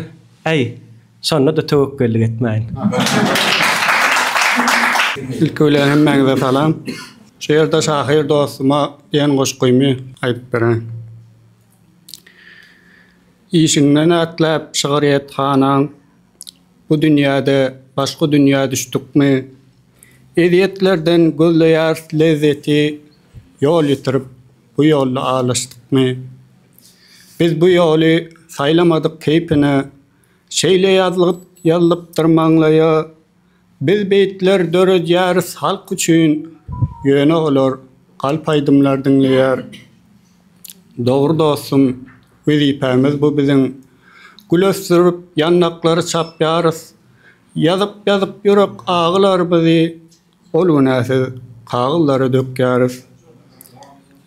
Speaker 10: äý, şonda-da töwekgellik etmäýin.
Speaker 14: Ilki bilen hemmäňize salam. Şu ýerde şahyr dostuma diýen goşgymy aýdyp bereýin. Işiňden ätläp şygyrýethanaň, Bu dünýäde başga dünýä düşdükmi? Ezýetlerden gözleýäris lezzeti, Ýol ýitirip, bu ýolda alaşdykmy? Biz bu ýoly saýlamadyk keýpine, Şeýle ýazgyt ýazylypdyr maňlaýa. Biz beýtler döredýäris halk üçin, Ýöne olar galp aýdymlar diňleýär. Dogry dostum, wezipämiz bu biziň. Gül ösdürip, ýandaklary çapýarys. Ýazyp-ýazyp ýürek agylarymyzy ol günäsiz kagyzlara dökýäris.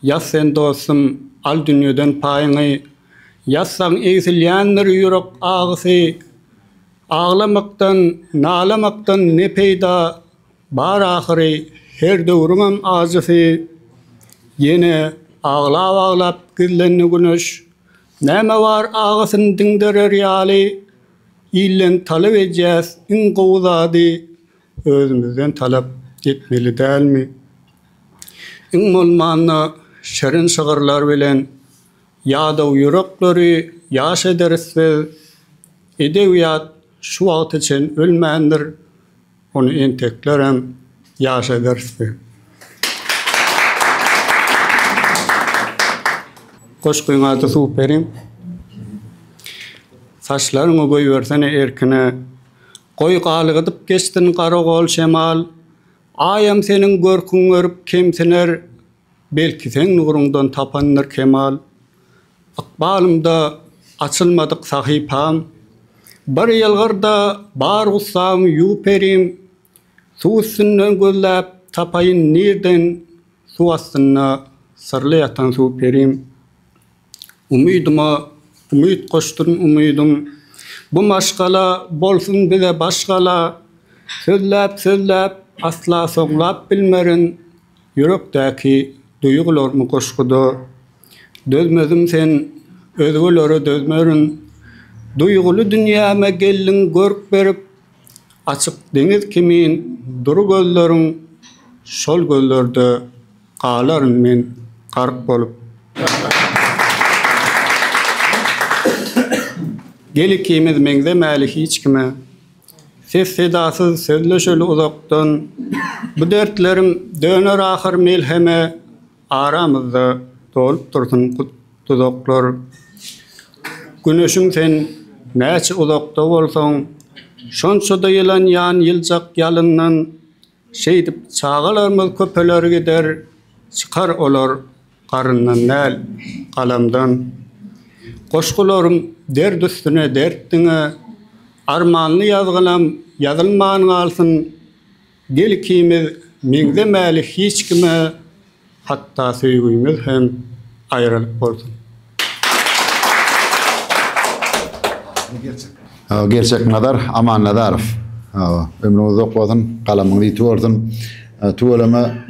Speaker 14: Ýaz sen dostum, al dünýeden paýyňy. Ýazsaň egsilýändir ýürek agysy. Aglamakdan, nalamakdan ne peýda, bar ahyry her döwrüňem ajysy. Ýene aglap-aglap gizlendi güneş. Näme bar agysyny diňderer ýaly, ilden talap edýäs iň gowy zady özümizden talap etmeli dälmi? Iň bolmanda şirin şygyrlar bilen ýadaw ýürekleri ýaş ederis biz. Edebiýat şu wagta çen ölmändir. Ony enteklerem ýaşadarys biz. Goşgyň ady Suwperim. Saçlaryňy goýbersene erkine, Goý galgydyp geçsin garagol şemal. Aýam seniň görküň görüp kemsiner, Belki seň nuruňdan tapandyr kemal. Ykbalymda açylmadyk sahypam, Bir ýylgyrda bar gussamy ýuw perim. Suw üstünden gözläp tapaýyn nirden, Suw astynda syrly ýatan suw perim. Umydyma umyt goşdun umydym, Bu maşgala bolsun bize baş gala. Sözläp-sözläp asla soňlap bilmerin, Ýürekdäki duýgularmy goşguda. Dözmezim sen özgelere dözmerin. Duýguly dünýäme geldiň görk berip, Açyk deňiz kimin dury gözleriň, Şol gözlerde galaryn men gark bolup. Gel ikimiz meňzemäli hiç kime. Ses-sedasyz sözleşeli uzakdan. Bu dertlerim döner ahyr melheme, Aramyzda dolup dursun duzaklar. Güneşim sen näçe uzakda bolsaň, Şonça-da ýylan ýan ýyljak ýalyndan. Şeýdip çagalarymyz köpeler gider, Çykar olar garyndan däl, galamdan. Goşgularym dert üstüne dert diňe, Armanly ýazgylam ýazylman galsyn. Gel ikimiz meňzemäli hiç kime, Hatda söýgimiz hem aýralyk bolsun.
Speaker 1: Gerçek Nazar Amannazarow. Ömrüňiz uzak bolsun, galamyňyz ýiti bolsun. Tüweleme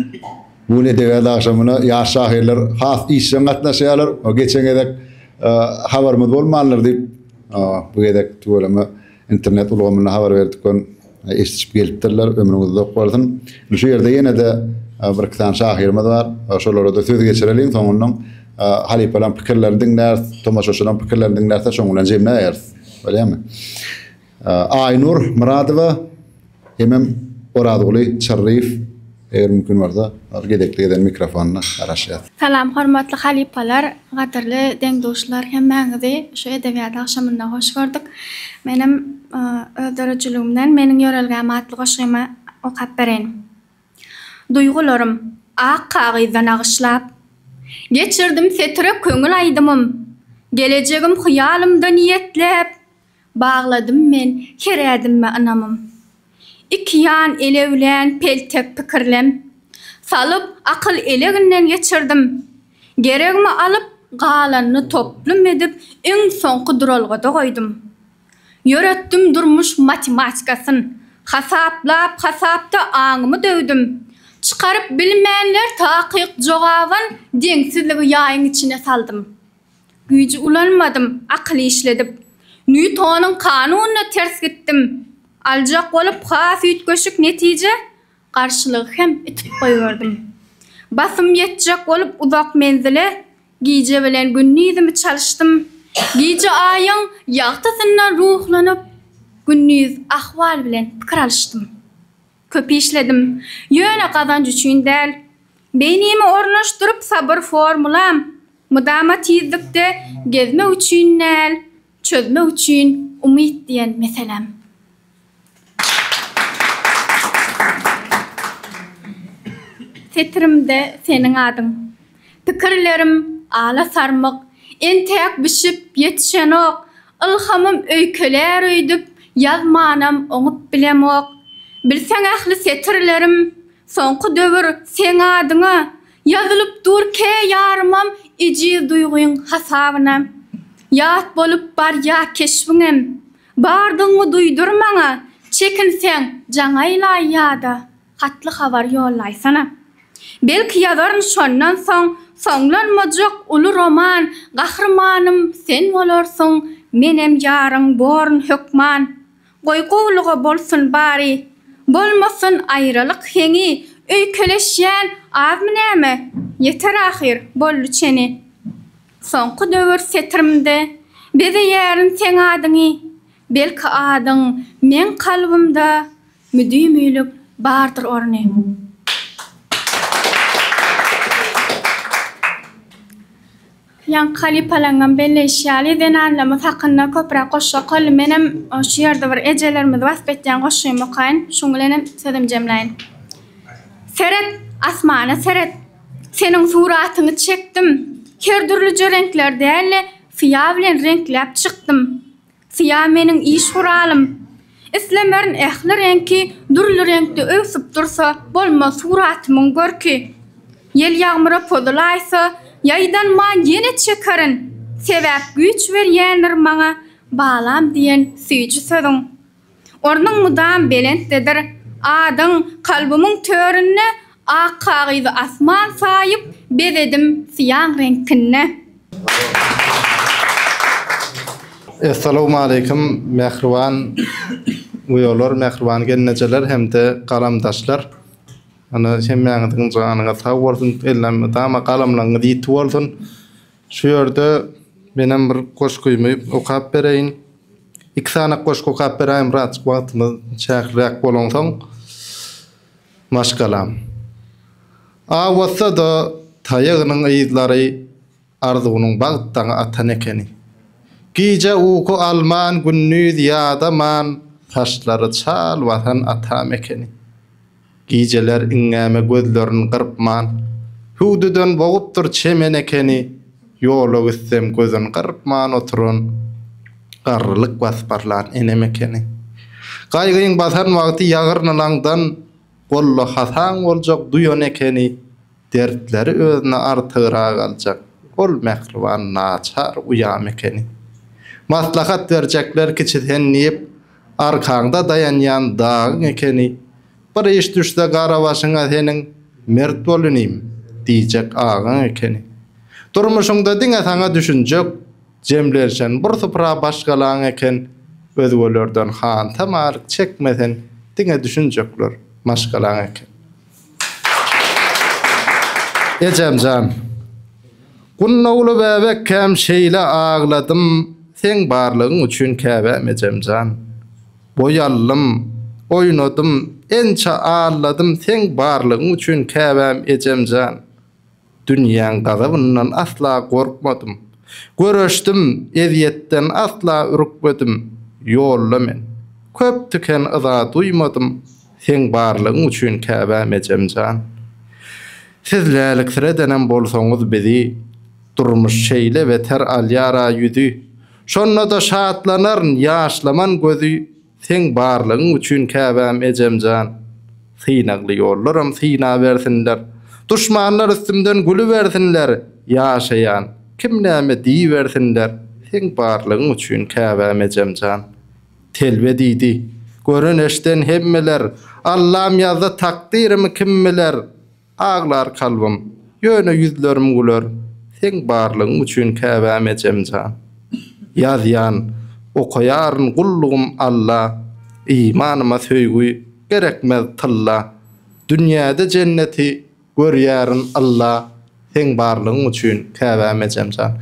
Speaker 1: bu gün edebiýat agşamyna ýaş şahyrlar has işjeň gatnaşýarlar. Geçen gezek habarymyz bolmandyr diýip, bu gezek tüweleme internet ulgamynda habar berdik. Eşidişip gelipdirler. Ömrüňiz uzak bolsun. Indi şu ýerde ýene-de bir iki sany şahyrymyz bar. Şolara-da söz geçireliň. Soňundan halypalaryň pikirlerini diňläris, tomaşaçylaryň pikirlerini diňläris-de şoň bilen jemläýeris. Bolýarmy? Aýnur Myradowa hemem Orazguly Çyrryýew eger mümkin bolsa gezekli-gezegine mikrofonyna garaşýas.
Speaker 13: Salam hormatly halypalar, gadyrly deň-duşlar hemmäňizi şu edebiýat agşamynda hoş gördük. Menem öz döredijiligimden Meniň ýörelgäm atly goşgymy okap bereýin. Duýgularym ak kagyzda nagyşlap, Geçirdim setire köňül aýdymym. Gelejegim hyýalymda niýetläp, Bagladym men her ädimme ynamym. Iki ýan elewlän peltek pikirlem. Salyp akyl eleginden geçirdim. Geregimi alyp, galanyny toplum edip iň soňky duralgada goýdum. Ýöretdim durmuş matematikasyn. Hasaplap hasapda aňymy döwdüm. Çykaryp bilmänler takyk jogabyn deňsizligi ýaýyň içine saldym. Güýji ulanmadym, akyl işledip. Nýutonyň kanunyna ters gitdim. Aljak bolup has üýtgeşik netije, garşylygy hem itip goýberdim. Basym ýetjek bolup uzak menzile, gije bilen gündizimi çalyşdym. Gije Aýyň ýagtysyndan ruhlanyp, gündiz ahwal bilen pikir alyşdym. Köp işledim. Ýöne gazanç üçin däl. Beýnime ornaşdyryp sabyr formulam, Mydama tizlikde gezmek üçin däl, çözmek üçin umyt diýen meselem. Setirimde seniň adyň. Pikirlerim ala sarmyk, entäk bişip ýetişenok, ylhamym öýkelär öýdüp, ýazmanam oňup bilemok. Bilseň ähli setirlerim soňky döwür seň adyňa Ýazylyp dur kä ýarymam ejiz duýgyň hasabyna. Ýat bolup barýa keşbiňem. Bardygyňy duýdur maňa, çekinseň jaň aýlaý ýa-da hatly habar ýollaýsana. Belki ýazaryn şondan soň soňlanmajak uly roman, gahrymanym sen bolarsyň, menem ýaryň borun hökman. Goý gowluga bolsun bary. Bolmasyn aýralyk heňi. Öýkeleşýän azmy näme? Ýeter ahyr, boldy çeni. Soňky döwür setirimde Bezeýärin seň adyňy. Belki adyň meň kalbymda Müdimilik bardyr orny. Ýaňky halypalaryňam belleýşi ýaly, zenanlarymyz hakynda köpräk goşgy okaldy. Menem şu ýerde bir ejelerimizi wasp etýän goşgymy okaýyn. Şuň bilenem sözümi jemläýin. Seret, asmana seret! Seniň suratyňy çekdim. Her dürlüje reňkler däl-de, syýa bilen reňkläp çykdym. Syýa meniň iş guralym. Islemerin ähli reňki dürli reňkde öwsüp dursa, bolmaz suratymyň görki. Ýel-ýagmyra pozulaýsa, ýaýdanman ýene çekerin. Sebäp güýç berýändir maňa balam diýen süýji sözüň. Ornuň mydam belentdedir, adyň kalbymyň töründe Ak kagyzy asman saýyp, bezedim syýaň reňkinde.
Speaker 14: Essalawmaleýkim mähriban uýalar, mähriban gelnejeler hem-de galamdaşlar. Ana hemmäňiziň janyňyz sag bolsun, elmydama galamlaryňyz ýiti bolsun. Şu ýerde menem bir goşgymy okap bereýin. Iki sany goşgy okap beräýin, birazjyk wagtymyz çäkliräk bolansoň. Maşgalam. Awatsa-da taýagynyň yzlary arzuwynyň bagt daňy atan ekeni. Gije uky alman, gündiz ýadaman, saçlary çal basan atam ekeni. Gijeler iňňäme gözlerini gyrpman, hüwdüden bogupdyr çemen ekeni, ýola gitsem gözüni gyrpman oturan, garrylyk basmarlan enem ekeni. Gaýgyň basan wagty ýagyrnylaňdan golla hasaň boljak duýan ekeni, dertleri özüne artygrak aljak ol mähriban naçar uýam ekeni. Maslahat berjekler kiçi sen diýip, arkaňda daýanýan dagyň ekeni, bir iş düşse gara başyňa seniň, mert bol inim, diýjek agaň ekeni. Durmuşyňda diňe saňa düşünjek, Jemlenşen bir supra başgalaň eken, Özgelerden hantamalyk çekme sen, Diňe düşünjekler maşgalaň eken. Ejemjan. Gundagly bäbekkäm şeýle agladym, Seň barlygyň üçin käbäm ejemjan. Boý aldym, oýnadym, ençe alladym, Seň barlygyň üçin käbäm ejemjan. Dünýäň gazabyndan asla gorkmadym. Göreşdim, ezýetden asla ürkmedim. Ýolda men. Köp tiken yza duýmadym, Seň barlygyň üçin käbäm ejemjan. Siz läliksiredenem bolsaňyz bizi, Durmuş şeýle beter alýar-a ýüzi. Şonda-da şatlanaryn, ýaşlaman gözi, Seň barlygyň üçin käbäm ejemjan. Synagly ýollaram synabersinler. Duşmanlar üstümden gülübersinler. Ýaşaýan, kim näme diýibersinler. Seň barlygyň üçin käbäm ejemjan. Telbe diýdi. Gören eşden hemmeler. Allam ýazdy takdyrymy kim biler. Aglar kalbym, ýöne ýüzlerim güler, Seň barlygyň üçin käbäm ejemjan. Ýazýan, okaýaryn gullugym Alla, Imanyma söýgi gerekmez tylla. Dünýäde jenneti görýärin ylla, Seň barlygyň üçin käbäm ejemjan.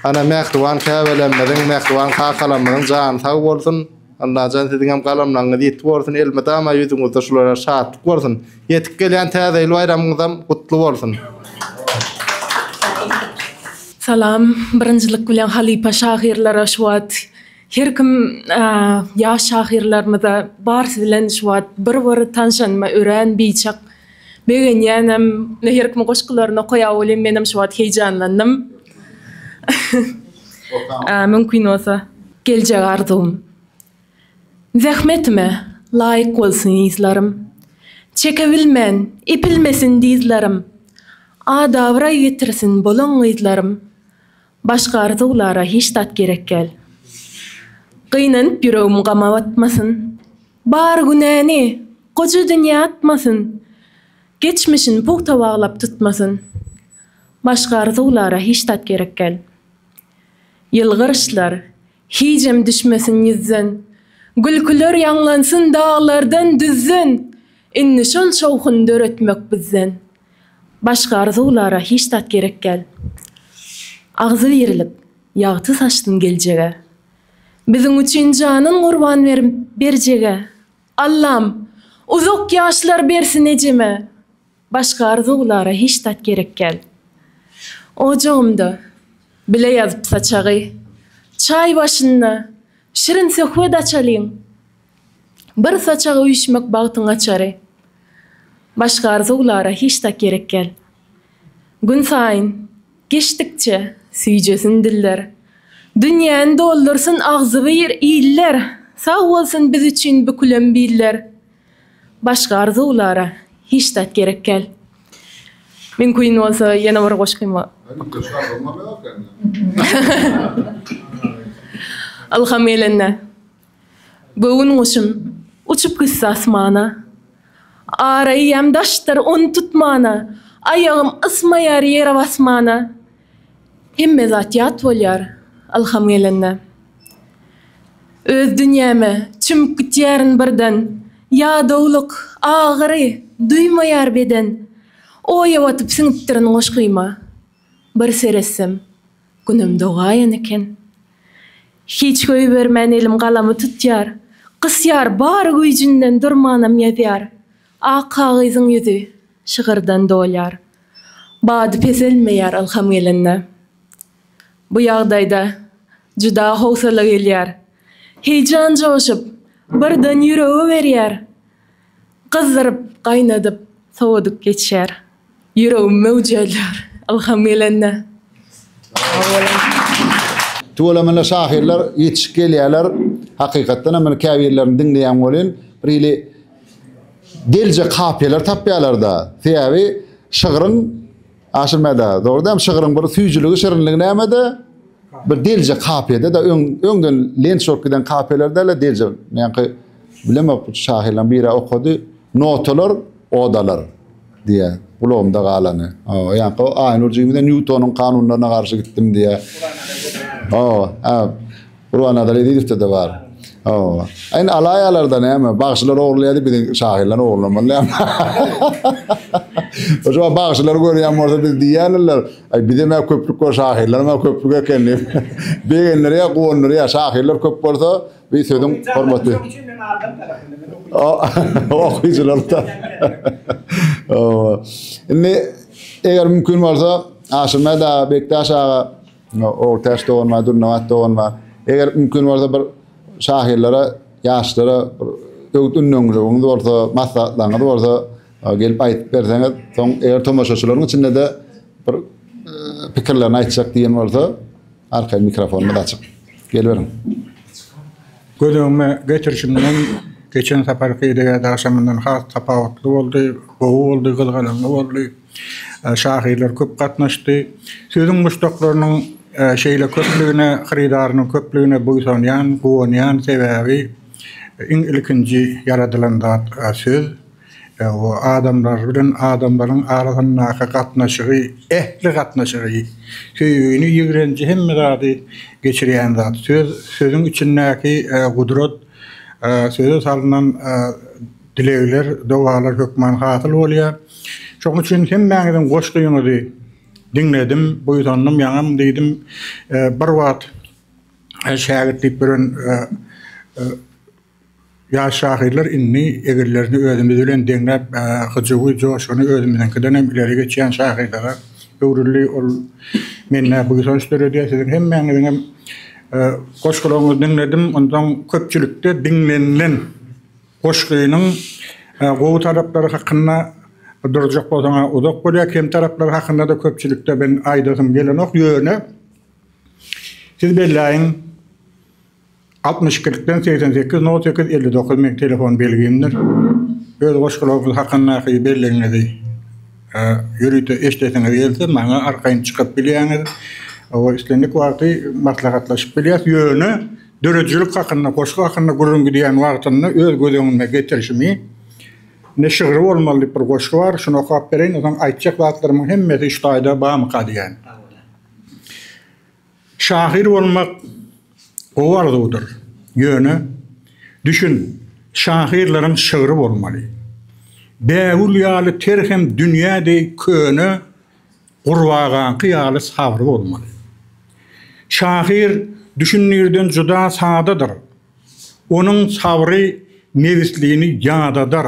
Speaker 14: Ana mähriban käbelerimiziň, mähriban kakalarymyzyň jany sag bolsun. Allajan siziňem galamlaryňyz ýiti bolsun elmydama ýüzüňizde şulara şatlyk bolsun. Ýetip gelýän täze ýyl baýramyňyzam gutly bolsun.
Speaker 15: Salam birinjilik bilen halypa şahyrlara şu wagt her kim ýaş şahyrlarymyza barsy bilen şu wagt bir bir tanşanyma örän biçak begenýänem her kim goşgularyny okaýa welin menem şu wagt heýjanlandym mümkin bolsa. Geljek arzuwym. Zähmetime laýyk bolsun yzlarym. Çekebilmän, epilmesin dyzlarym. Ad-abraý getirsin bolan gyzlarym. Başga arzuwlara hiç zat gerek däl. Gynanyp ýüregim gama batmasyn. Bar günäni goja dünýä atmasyn. Geçmişini pugta baglap tutmasyn. Başga arzuwlara hiç zat gerek däl. Ýylgyryşlar hijem düşmesin ýüzden, Gülküler ýaňlansyn daglardan, düzden, Indi şol şowhuny döretmek bizden. Başga arzuwlara hiç zat gerek däl. Agzybirlik ýagty saçsyn geljege. Biziň üçin janyn gurban berjege. Allam, uzak ýaşlar bersin ejeme. Başga arzuwlara hiç zat gerek däl. Ojagymda bile ýazyp saçagy, Çaý başynda şirin söhbet açalyň. Bir saçaga üýşmek bagtyň açary. Başga arzuwlara hiç zat gerek däl. Gün saýyn geçdikçe süýjesin diller. Dünýäni doldursyn agzybir iller. Sag bolsun biz üçin bükülen biller. Başga arzuwlara hiç zat gerek däl. Mümkin bolsa ýene bir goşgymy Ylham gelende. Göwün guşum uçup gitse asmana. Ara eýýäm daşdyr ony tutmana. Aýagym ysmaýar ýere basmana. Hemme zat ýat bolýar ylham gelende. Öz dünýäme çümüp gitýärin birden, Ýadawlyk, agyry duýmaýar beden. Oýa batyp siňipdirin goşgyma. Bir seretsem, Günem dogaýan eken. Hiç goýbermän elim galamy tutýar, Gysýar bar güýjünden durmanam ýazýar. Ak kagyzyň ýüzi şygyrdan dolýar. Bady peselmeýär ylham gelende. Bu ýagdaýda juda howsala gelýär. Heýjan joşup, birden ýürege berýär. Gyzdyryp, gaýnadyp, sowadyp geçýär. Ýüregim möwjeldýär ylham gelende. Sag boluň.
Speaker 1: Tüwelemele şahyrlar ýetişip gelýärler. Hakykatdan hem men käbirlerini diňleýän welin, bir hili delje kapyýalar tapýarlar-da. Sebäbi şygryň Aşyrmäde, dogry dämi? Şygryň bir süýjüligi, şirinligi nämede? Bir delje kapyýada-da, öň öňden lenç bolup giden kapyýalar däl-de, delje. Ýaňky bilemok, şahyrlaryň biri okady. Notalar odalar diýýär. Gulagymda galany. Hawa, ýaňky Aýnur jigimizem Nýutonyň kanunlaryna garşy gitdim diýýär. Hawa, ha. Gurbannazar Ezizowda-da bar. Hawa. Indi alaýalarda näme, bagşylar ogurlaýar diýip biziň şahyrlar ogurlamaly näme? Şo bagşylary görýän bolsa biz diýýändirler, aý bizem-ä köplük bor, şahyrlaram-a köplük eken diýip. Begendirýär, guwandyrýar. Şahyrlar köp bolsa, bir sözüň hormaty. Okyjylar da. Hawa. Indi eger mümkin bolsa, Aşyrmät aga, Bekdaş aga, Ogultäç dogan bar, Dürnabat dogan bar. Eger mümkin bolsa bir şahyrlara, ýaşlara bir öwüt-ündeňligiňiz bolsa, maslahatlaryňyz bolsa gelip aýdyp berseňiz, soň eger tomaşaçylaryň içinde-de bir pikirlerini aýtjak diýen bolsa, arkaýyn mikrofonymyz açyk. Geliberiň.
Speaker 2: Göz öňüme getirişimden geçen saparky edebiýat agşamyndan has tapawutly boldy, gowy boldy, gyzgalaňly boldy. Şahyrlar köp gatnaşdy. Sözüň muşdaklarynyň şeýle köplügine, hyrydarynyň köplügine buýsanýan, guwanýan, sebäbi iň ilkinji ýaradylan zat söz. O adamlar bilen adamlaryň arasyndaky gatnaşygy, ähli gatnaşygy, söýgini, ýigrenji hemme zady geçirýän zat. Söz, sözüň içindäki gudrat, söze salnan dilegler, dogalar hökman hasyl bolýar. Şonuň üçin hemmäňiziň goşgyňyzy diňledim, buýsandym, ýaňam diýdim. Bir wagt şägirt diýip ýören ýaş şahyrlar indi eginlerini özümiz bilen deňläp, hyjuwy, joşguny özümiziňkiden hem ileri geçýän şahyrlara öwrüldi. Ol mende buýsanç döredýär. Siziň hemmäňiziň hem goşgularyňyzy diňledim. Onsoň köpçülikde diňlenilen Goşgynyň gowy taraplary hakynda durjak bolsaň-a uzak bolýar, kem taraplary hakynda-da köpçülikde men aýdasym gelenok, ýöne siz belläýiň, 62-likden 88 08 59 meň telefon belgimdir. Öz goşgularyňyz hakyndaky belligiňizi ýörite eşdesiňiz gelse, maňa arkaýyn çykyp bilýäňiz. Islendik wagty maslahatlaşyp bilýäs, ýöne Döredijilik hakynda, goşgy hakynda gürrüň gidýän wagtynda öz göz öňüme getirişimi, Ine şygry bolmaly diýip bir goşgy bar, şuny okap bereýin, onsoň aýtjak zatlarymyň hemmesi şu taýda barmyka diýýän. Şahyr bolmak gowy arzuwdyr. Ýöne, düşün, şahyrlaryň şygry bolmaly. Bägül ýaly ter hem dünýä deý köne Gurbagaňky ýaly sabry bolmaly. Şahyr düşündirden juda sadadyr. Onuň sabry nebislini ýadadar.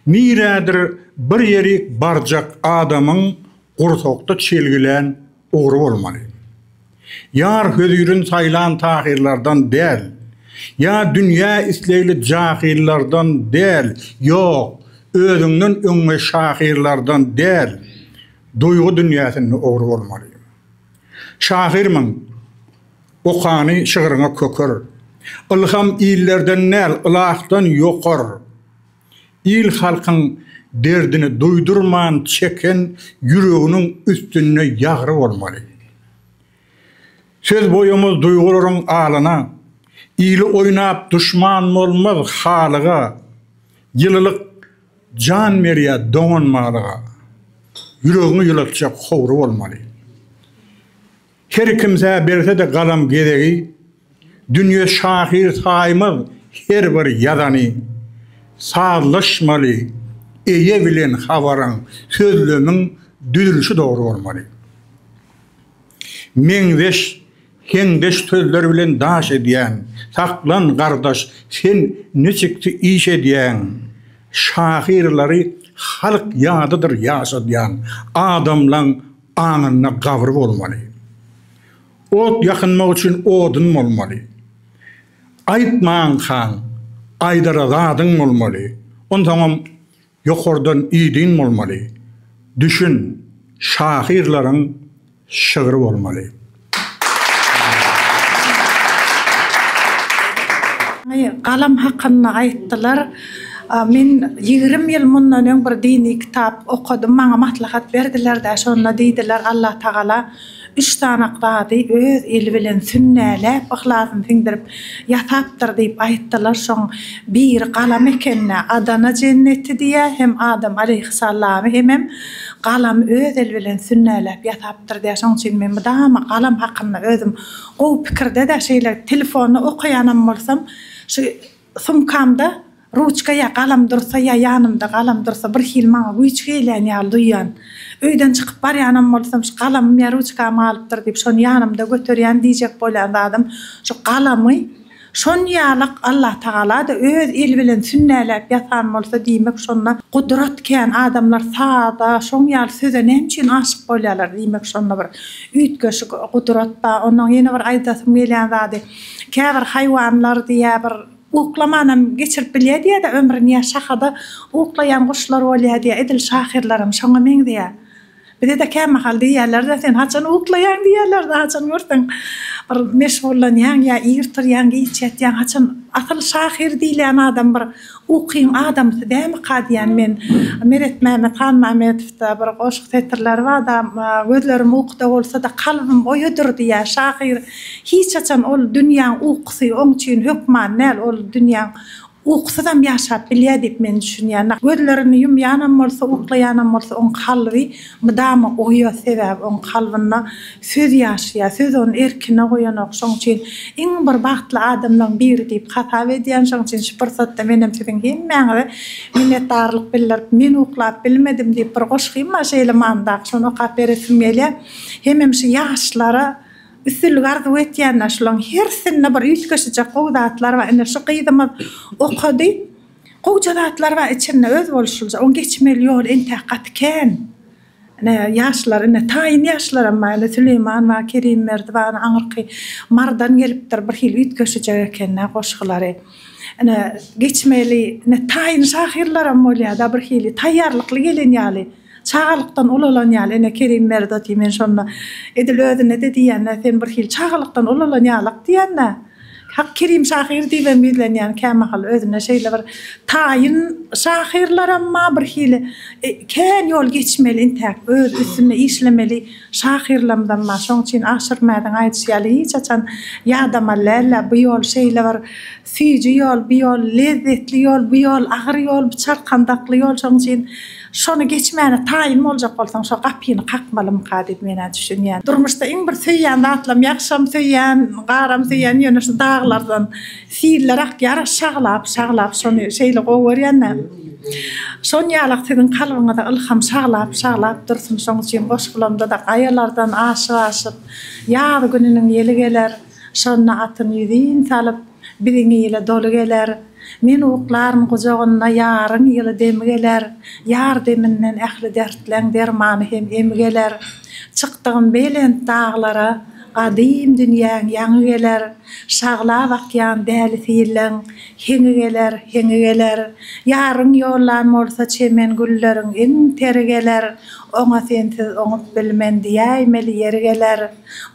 Speaker 2: Nirädir bir ýerik barjak adamyň gursakda çelgilän ugry bolmaly. Ýar hözirin saýlan tahyrlardan däl, Ýa dünýä islegli jahyllardan däl, Ýok, özüňden öňňe şahyrlardan däl, Duýgy dünýäsinde ogry bolmaly. Şahyrmyň, okany şygryňa köker. Ylham illerden däl, ylahdan ýokar. Il-halkyň derdini duýdurman çeken ýüreginiň üstünde ýagry bolmaly. Söz boýamaz duýgularyň alyna, Ili oýnap duşman bolmaz halyga, Ýylylyk jan berýär doňan balyga, Ýüregiňi ýylatjak howry bolmaly. Her kimsä berse-de galam gezegi, Dünýe şahyr saýmaz her bir ýazany. Sazlaşmaly eýe bilen habaryň, Sözlemiň düzülişi dogry bolmaly. Meňzeş, heňdeş sözler bilen daş edýäň, Saklan, gardaş, sen niçiksi iş edýäň? Şahyrlary halk ýadydyr ýaşadýan, Adamlaň Aňynda gabry bolmaly. Ot ýakynmak üçin odun bolmaly. Aýtmankaň, aýdara zadyň bolmaly. Onsoňam ýokardan idin bolmaly. Düşün, şahyrlaryň şygry bolmaly.
Speaker 3: Galam hakynda aýtdylar. Men 20 ýyl mundan öň bir dini kitap okadym, maňa maslahat berdiler-dä, şonda diýdiler, Allatagala üç sanak zady öz eli bilen sünnäläp, yhlasyny siňdirip ýasapdyr diýip aýtdylar. Şoň biri galam eken-dä, Adana jenneti diýýär, hem Adam aleýhyssalamy hemem galamy öz eli bilen sünnäläp ýasapdyr diýýär. Şoň üçin men mydama galam hakynda özüm gowy pikirde-de, şeýle telefonda okaýanam bolsam. Şu sumkamda ruçka ýa galam dursa ýa ýanymda galam dursa birhili maňa güýç gelýän ýaly duýýan. Öýden çykyp barýanam bolsam şu galamym ýa ruçkam galypdyr diýip şony ýanymda göterýän diýjek bolýan zadym şu galamy Şonýalak Allatagala-da öz eli bilen sünnäläp ýasan bolsa diýmek şonda gudrat kän adamlar sada şoň ýaly söze näme üçin aşyk bolýarlar diýmek şonda bir üýtgeşik gudrat bar onnoň ýene bir aýdasym gelýän zady käbir haýwanlar diýýä bir uklamanam geçirip bilýä diýýä-de ömrüni ýa şahada uklaýan guşlar bolýa diýýä edil şahyrlaram şoňa meňzeýä. Bize-de kämahal diýýärler-de, sen haçan uklaýaň diýýärler-de, haçan görseň bir meşgullanýaň ýa ir turýaň, giç ýatýaň, haçan asyl şahyr diýilýän adam bir ukyň adamsy dälmika diýýän men. Meretmämmet Hanmämedowda bir goşgy setirleri bar-da, Gözlerim ukuda bolsa-da, kalbym oýadyr diýýär. Şahyr hiç haçan ol dünýäň ukusy oň üçin hökman däl, ol dünýäň Ukusyzam ýaşap bilýär diýip men düşünýän. Gözlerini ýumýanam bolsa, uklaýanam bolsa oň kalby mydama oýa, sebäbi oň kalbynda söz ýaşaýar, söz ony erkine goýanok. Şoň üçin iň bir bagtly adamlaň biri diýip hasap edýän. Şoň üçin şu pursatda menem siziň hemmäňize minnetdarlyk bildirip, men uklap bilmedim diýip bir goşgym bar şeýle manydaky, şony okap beresim gelýär. Hemem şu ýaşlara Üstünlik arzuw etýänler şulaň hersinde bir üýtgeşijek gowy zatlar bar ine şu gyzymyz okady gowja zatlar bar içinde özboluşlyja oň geçmeli ýoly entäk gaty kän ine ýaşlar ine taýyn ýaşlaram bar ine Süleýman bar Kerimberdi bar ine aňyrky Marydan gelipdir bir hili üýtgeşijek ekendä goşgulary ine geçmeli ine taýyn şahyrlaram bolýada bir hili taýýarlykly gelen ýaly. Çagalykdan ulalan ýaly ene Kerim berdi oty men şonda edil özünede diýýän-dä sen bir hili çagalykdan ulalan ýalyk diýýän-dä. Hak Kerim şahyr diýibem ýüzlenýän kämahal özüne şeýle bir taýyn şahyrlaram bar bir hili kän ýol geçmeli intäk öz üstünde işlemeli şahyrlarymyzam bar şoň üçin Aşyrmädiň aýdyşy ýaly hiç haçan ýadamaly dälä bu ýol şeýle bir Süýji ýol, bu ýol, lezzetli ýol, bu ýol, agyr ýol, bu çarkandakly ýol, şonuň üçin şony geçmäne taýyn boljak bolsaň, şo gapyny kakmalymyka diýip men-ä düşünýän. Durmuşda iň bir söýýän zatlam, ýagşam söýýän, garam söýýän, ýöne şu daglardan siller akýar-a şaglap, şaglap, şony şeýle gowy görýän-dä. Şon ýalak siziň kalbyňyza ylham şaglap, şaglap dursun, şoň üçin goşgulamda-da gaýalardan aşyp-aşyp, ýaz gününiň ýeli geler, Şonda atyn ýüzin salyp, biziň ile doly geler. Men uklaryn gujagynda ýaryň ýyly demi geler. Ýar deminden ähli dertleň dermany hem emi geler. Çykdygym belent daglara, gadym dünýäň ýaňy geler. Şaglap akýan däli silleň heňi geler, heňi geler. Ýaryň ýollan bolsa çemen gülleriň iň teri geler. Oňa sensiz oňup bilmen diýäýmeli ýeri geler.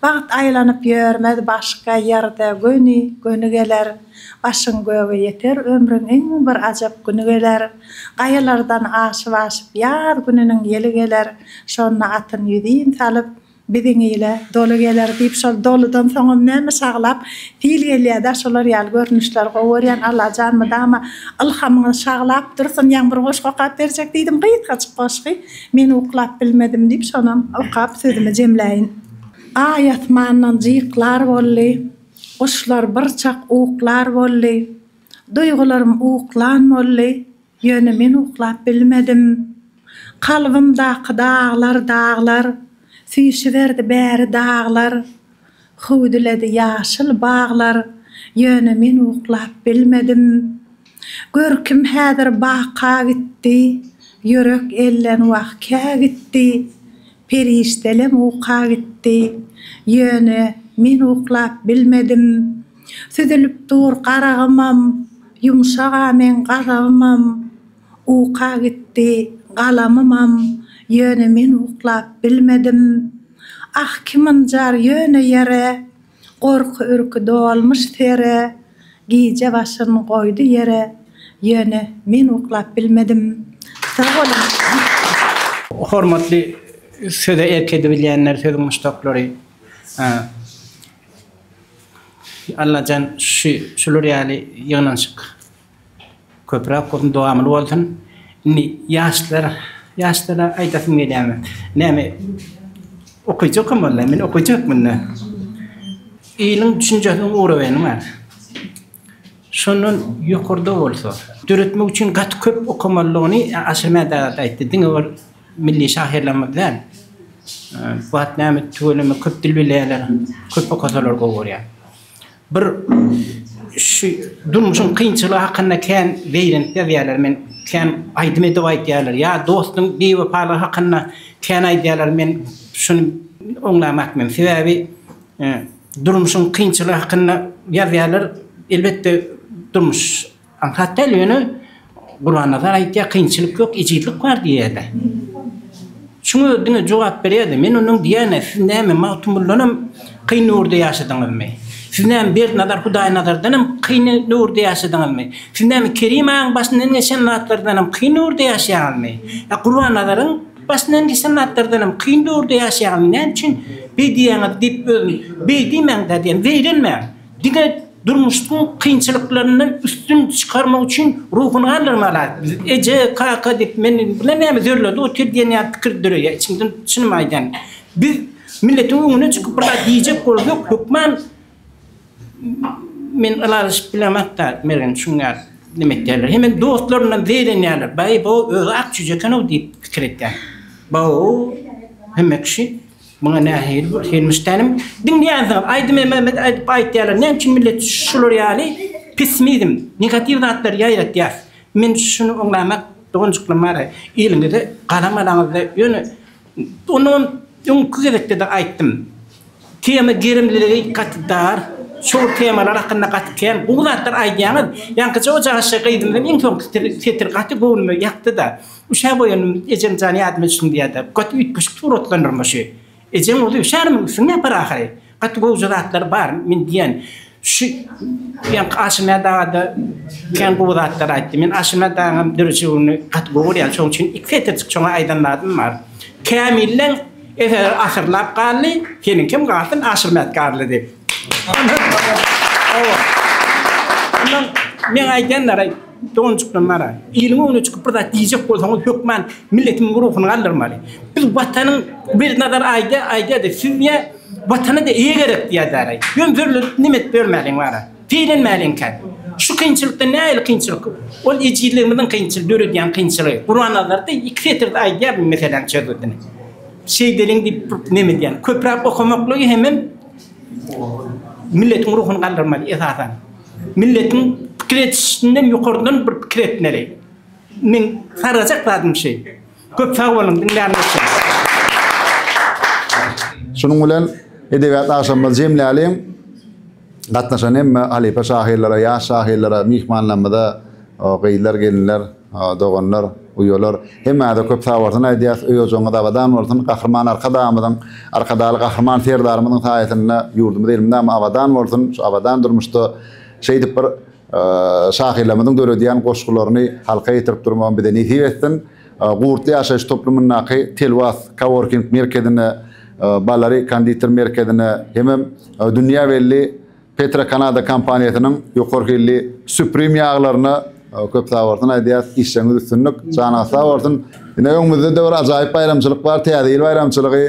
Speaker 3: Bagt aýlanyp ýörmez başga ýerde göni, göni geler. Başyň göge ýeter ömrüň iň bir ajap güni geler. Gaýalardan aşyp-aşyp ýaz gününiň ýeli geler. Şonda atyn ýüzin salyp, biziň ile doly geler diýip şol doludan soňam näme şaglap sil gelýädä şolar ýaly görnüşleri gowy görýän Allajan mydama ylhamyňyz şaglap dursun ýaňy bir goşgy okap berjek diýdim gysgajyk goşgy Men uklap bilmedim diýip, şonam okap sözümi jemläýin. Aý asmandan jyklar boldy, Guşlar birçak uklar boldy. Duýgularym uklan boldy, Ýöne men uklap bilmedim. Kalbymdaky daglar, daglar, Süýşüberdi bäri daglar. Hüwdüledi ýaşyl baglar, Ýöne men uklap bilmedim. Görkim häzir baka gitdi, Ýürek elden wah kä gitdi, Perişdelem uka gitdi, Ýöne men uklap bilmedim. Süzülip dur garagymam, Ýumşag-a meň gazabymam, Uka gitdi galamymam, Ýöne men uklap bilmedim. Ah, kim ynjar ýöne ýere, Gorky-ürki dolmuş sere, Gije başyn goýdy ýere, Ýöne men uklap bilmedim. Sag boluň!
Speaker 8: Hormatly söze erk edebilýänler, sözüň muşdaklary. Allajan şu şular ýaly ýygnanyşyk Köpräk bolsun, dowamly bolsun. Indi ýaşlar, ýaşlara aýdasym gelýär. Näme okyjy okamaly, men okyjy hökmünde. Iliň düşünjesiniň ugrabeni bar. Şondan ýokarda bolsa, döretmek üçin gaty köp okamalydygyny Aşyrmät aga-da aýtdy. Diňe bir milli şahyrlarymyz däl. Bu wagt näme tüweleme köp dil bilýärler, köp okasalar gowy bolýar. Bir şu durmuşyň kynçylygy hakynda kän zeýrenip ýazýarlar, men kän aýdym edip aýdýarlar. Ýa dostuň biwepalygy hakynda kän aýdýarlar, men şuny oňlamak men. Sebäbi durmuşyň kynçylygy hakynda ýazýarlar. Elbetde durmuş Aňsat däl ýöne Gurbannazar aýtýar kynçylyk ýok ejizlik bar diýýärde. Şuňa diňe jogap berýärde. Men ondan diýýän siz näme Magtymguludanam kyn döwürde ýaşadyňyzmy? Siz näme Berdinazar Hudaýnazardanam kyn döwürde ýaşadyňyzmy? Siz näme Kerim agaň başyndan geçen zatlardanam kyn döwürde ýaşaýaňyzmy? Ýa Gurbannazaryň başyndan geçen zatlardanam kyn döwürde ýaşaýaňyzmy? Näme üçin beý diýýäňiz diýip özüm beý diýmäň-dä diýen zeýrenmäň. Diňe durmuşyň kynçylyklaryndan üstün çykarmak üçin ruhuny galdyrmaly. Biz eje, kaka diýip men bilen näme zörledi otyr diýen ýaly pikir döreýär içimden çynymy aýdýan. Biz milletiň öňüne çykyp bir zat diýjek bolsak hökman men ylalaşyp bilemok-da Mergen şuň ýaly neme etýärler. Hemem dostlaryndan zeýrenýärler. Baý bu özi ak çüýje eken-ow diýip pikir etýär. Baw hemme kişi Muňa nähili bir hilmiş dänim. Diňleýänsiňiz aýdym hem aýdyp aýtýarlar. Näme üçin millet şular ýaly pessimizm, negatiw zatlary ýaýratýar. Men şuny oňlamak doganjyklarym bar. Eliňize galam alaňyzda ýöne onam öňki gezekde-de aýtdym. Tema gerimliligi gaty dar. Şol temalar hakynda gaty kän gowy zatlar aýdýaňyz. Ýaňkyja o jaşy gyzymyzyň iň soňky setiri gaty göwnüme ýakdy-da. Üşä boýanym ejem jan ýadyma düşdüň diýýärdi. Gaty üýtgeşik suratlandyrma şu. Ejeň bolsa üşärmiň üstüňi ýapar ahyry. Gaty gowja zatlar bar men diýýän. Şu ýaňky Aşyrmät agada kän gowy zatlar aýtdy. Men Aşyrmät agaňam döredijiligini gaty gowy görýän. Şoň üçin iki setirjik şoňa aýdan zadym bar. Kämilleň eseri asyrlap galdy, seniňkem galsyn Aşyrmät Garly diýip. Hawa. Ondan meň aýdýanlar Doganjyklarym bar-a, iliň öňüne çykyp bir zat diýjek bolsaňyz hökman milletimiziň ruhuny galdyrmaly. Biz Watanyň Berdinazar aýdýar, aýdýar-da, siz diýýär, Watana-da eýe gerek diýýär-däraý. Ýöne zörledip neme edip ýörmäliň bar-a. Zeýrenmäliň kän. Şu kynçylykda nähili kynçylyk? Ol ejizligimiziň kynçylygy, döredýän kynçylygy. Gurbannazar-da iki setirde aýdýar bu meseläniň çözgüdini. Şeýdeliň diýip bir neme edýän. Köpräk okamaklygy hemem milletiň ruhuny galdyrmaly esasan. Milletiň pikir edişinden ýokardan bir pikir etmeli. Meň sargajak zadym şy. Köp sag boluň diňläniňiz üçin.
Speaker 1: Şunuň bilen edebiýat agşamymyzy jemläliň. Gatnaşan hemme halypa şahyrlara, ýaş şahyrlara, myhmanlarymyza, gyzlar, gelinler, doganlar, uýalar hemmäňize köp sagbolsun aýdýas. Öý-ojagyňyz abadan bolsun. Gahryman Arkadagymyzyň, Arkadagly Gahryman Serdarymyzyň saýasynda ýurdumyz elmydama abadan bolsun. Şu abadan durmuşda şeýdip bir şahyrlarymyzyň döredýän goşgularyny halka ýetirip durmagy bize nesip etsin. Gurtly ýaşaýyş toplumyndaky Telwas koworking merkezine, Balary konditer merkezine hemem dünýä belli Petro Kanada kompaniýasynyň ýokary hilli Supreme ýaglaryna köp sagbolsun aýdýas. Işleriňiz üstünlik, janyňyz sag bolsun. Ine öňümizde-de bir ajaýyp baýramçylyk bar, Täze ýyl baýramçylygy.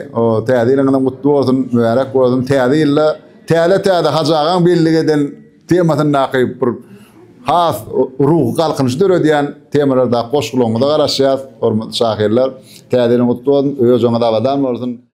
Speaker 1: Täze ýylyňyzyň gutly bolsun, mübärek bolsun. Täze ýylda täze-täze Hajy agaň bellik eden temasyndaky bir has ruhy galkynyş döredýän temalardaky goşgularyňyza garaşýas, hormatly şahyrlar. Täze ýylyň gutly bolsun, öý-ojagyňyz abadan bolsun.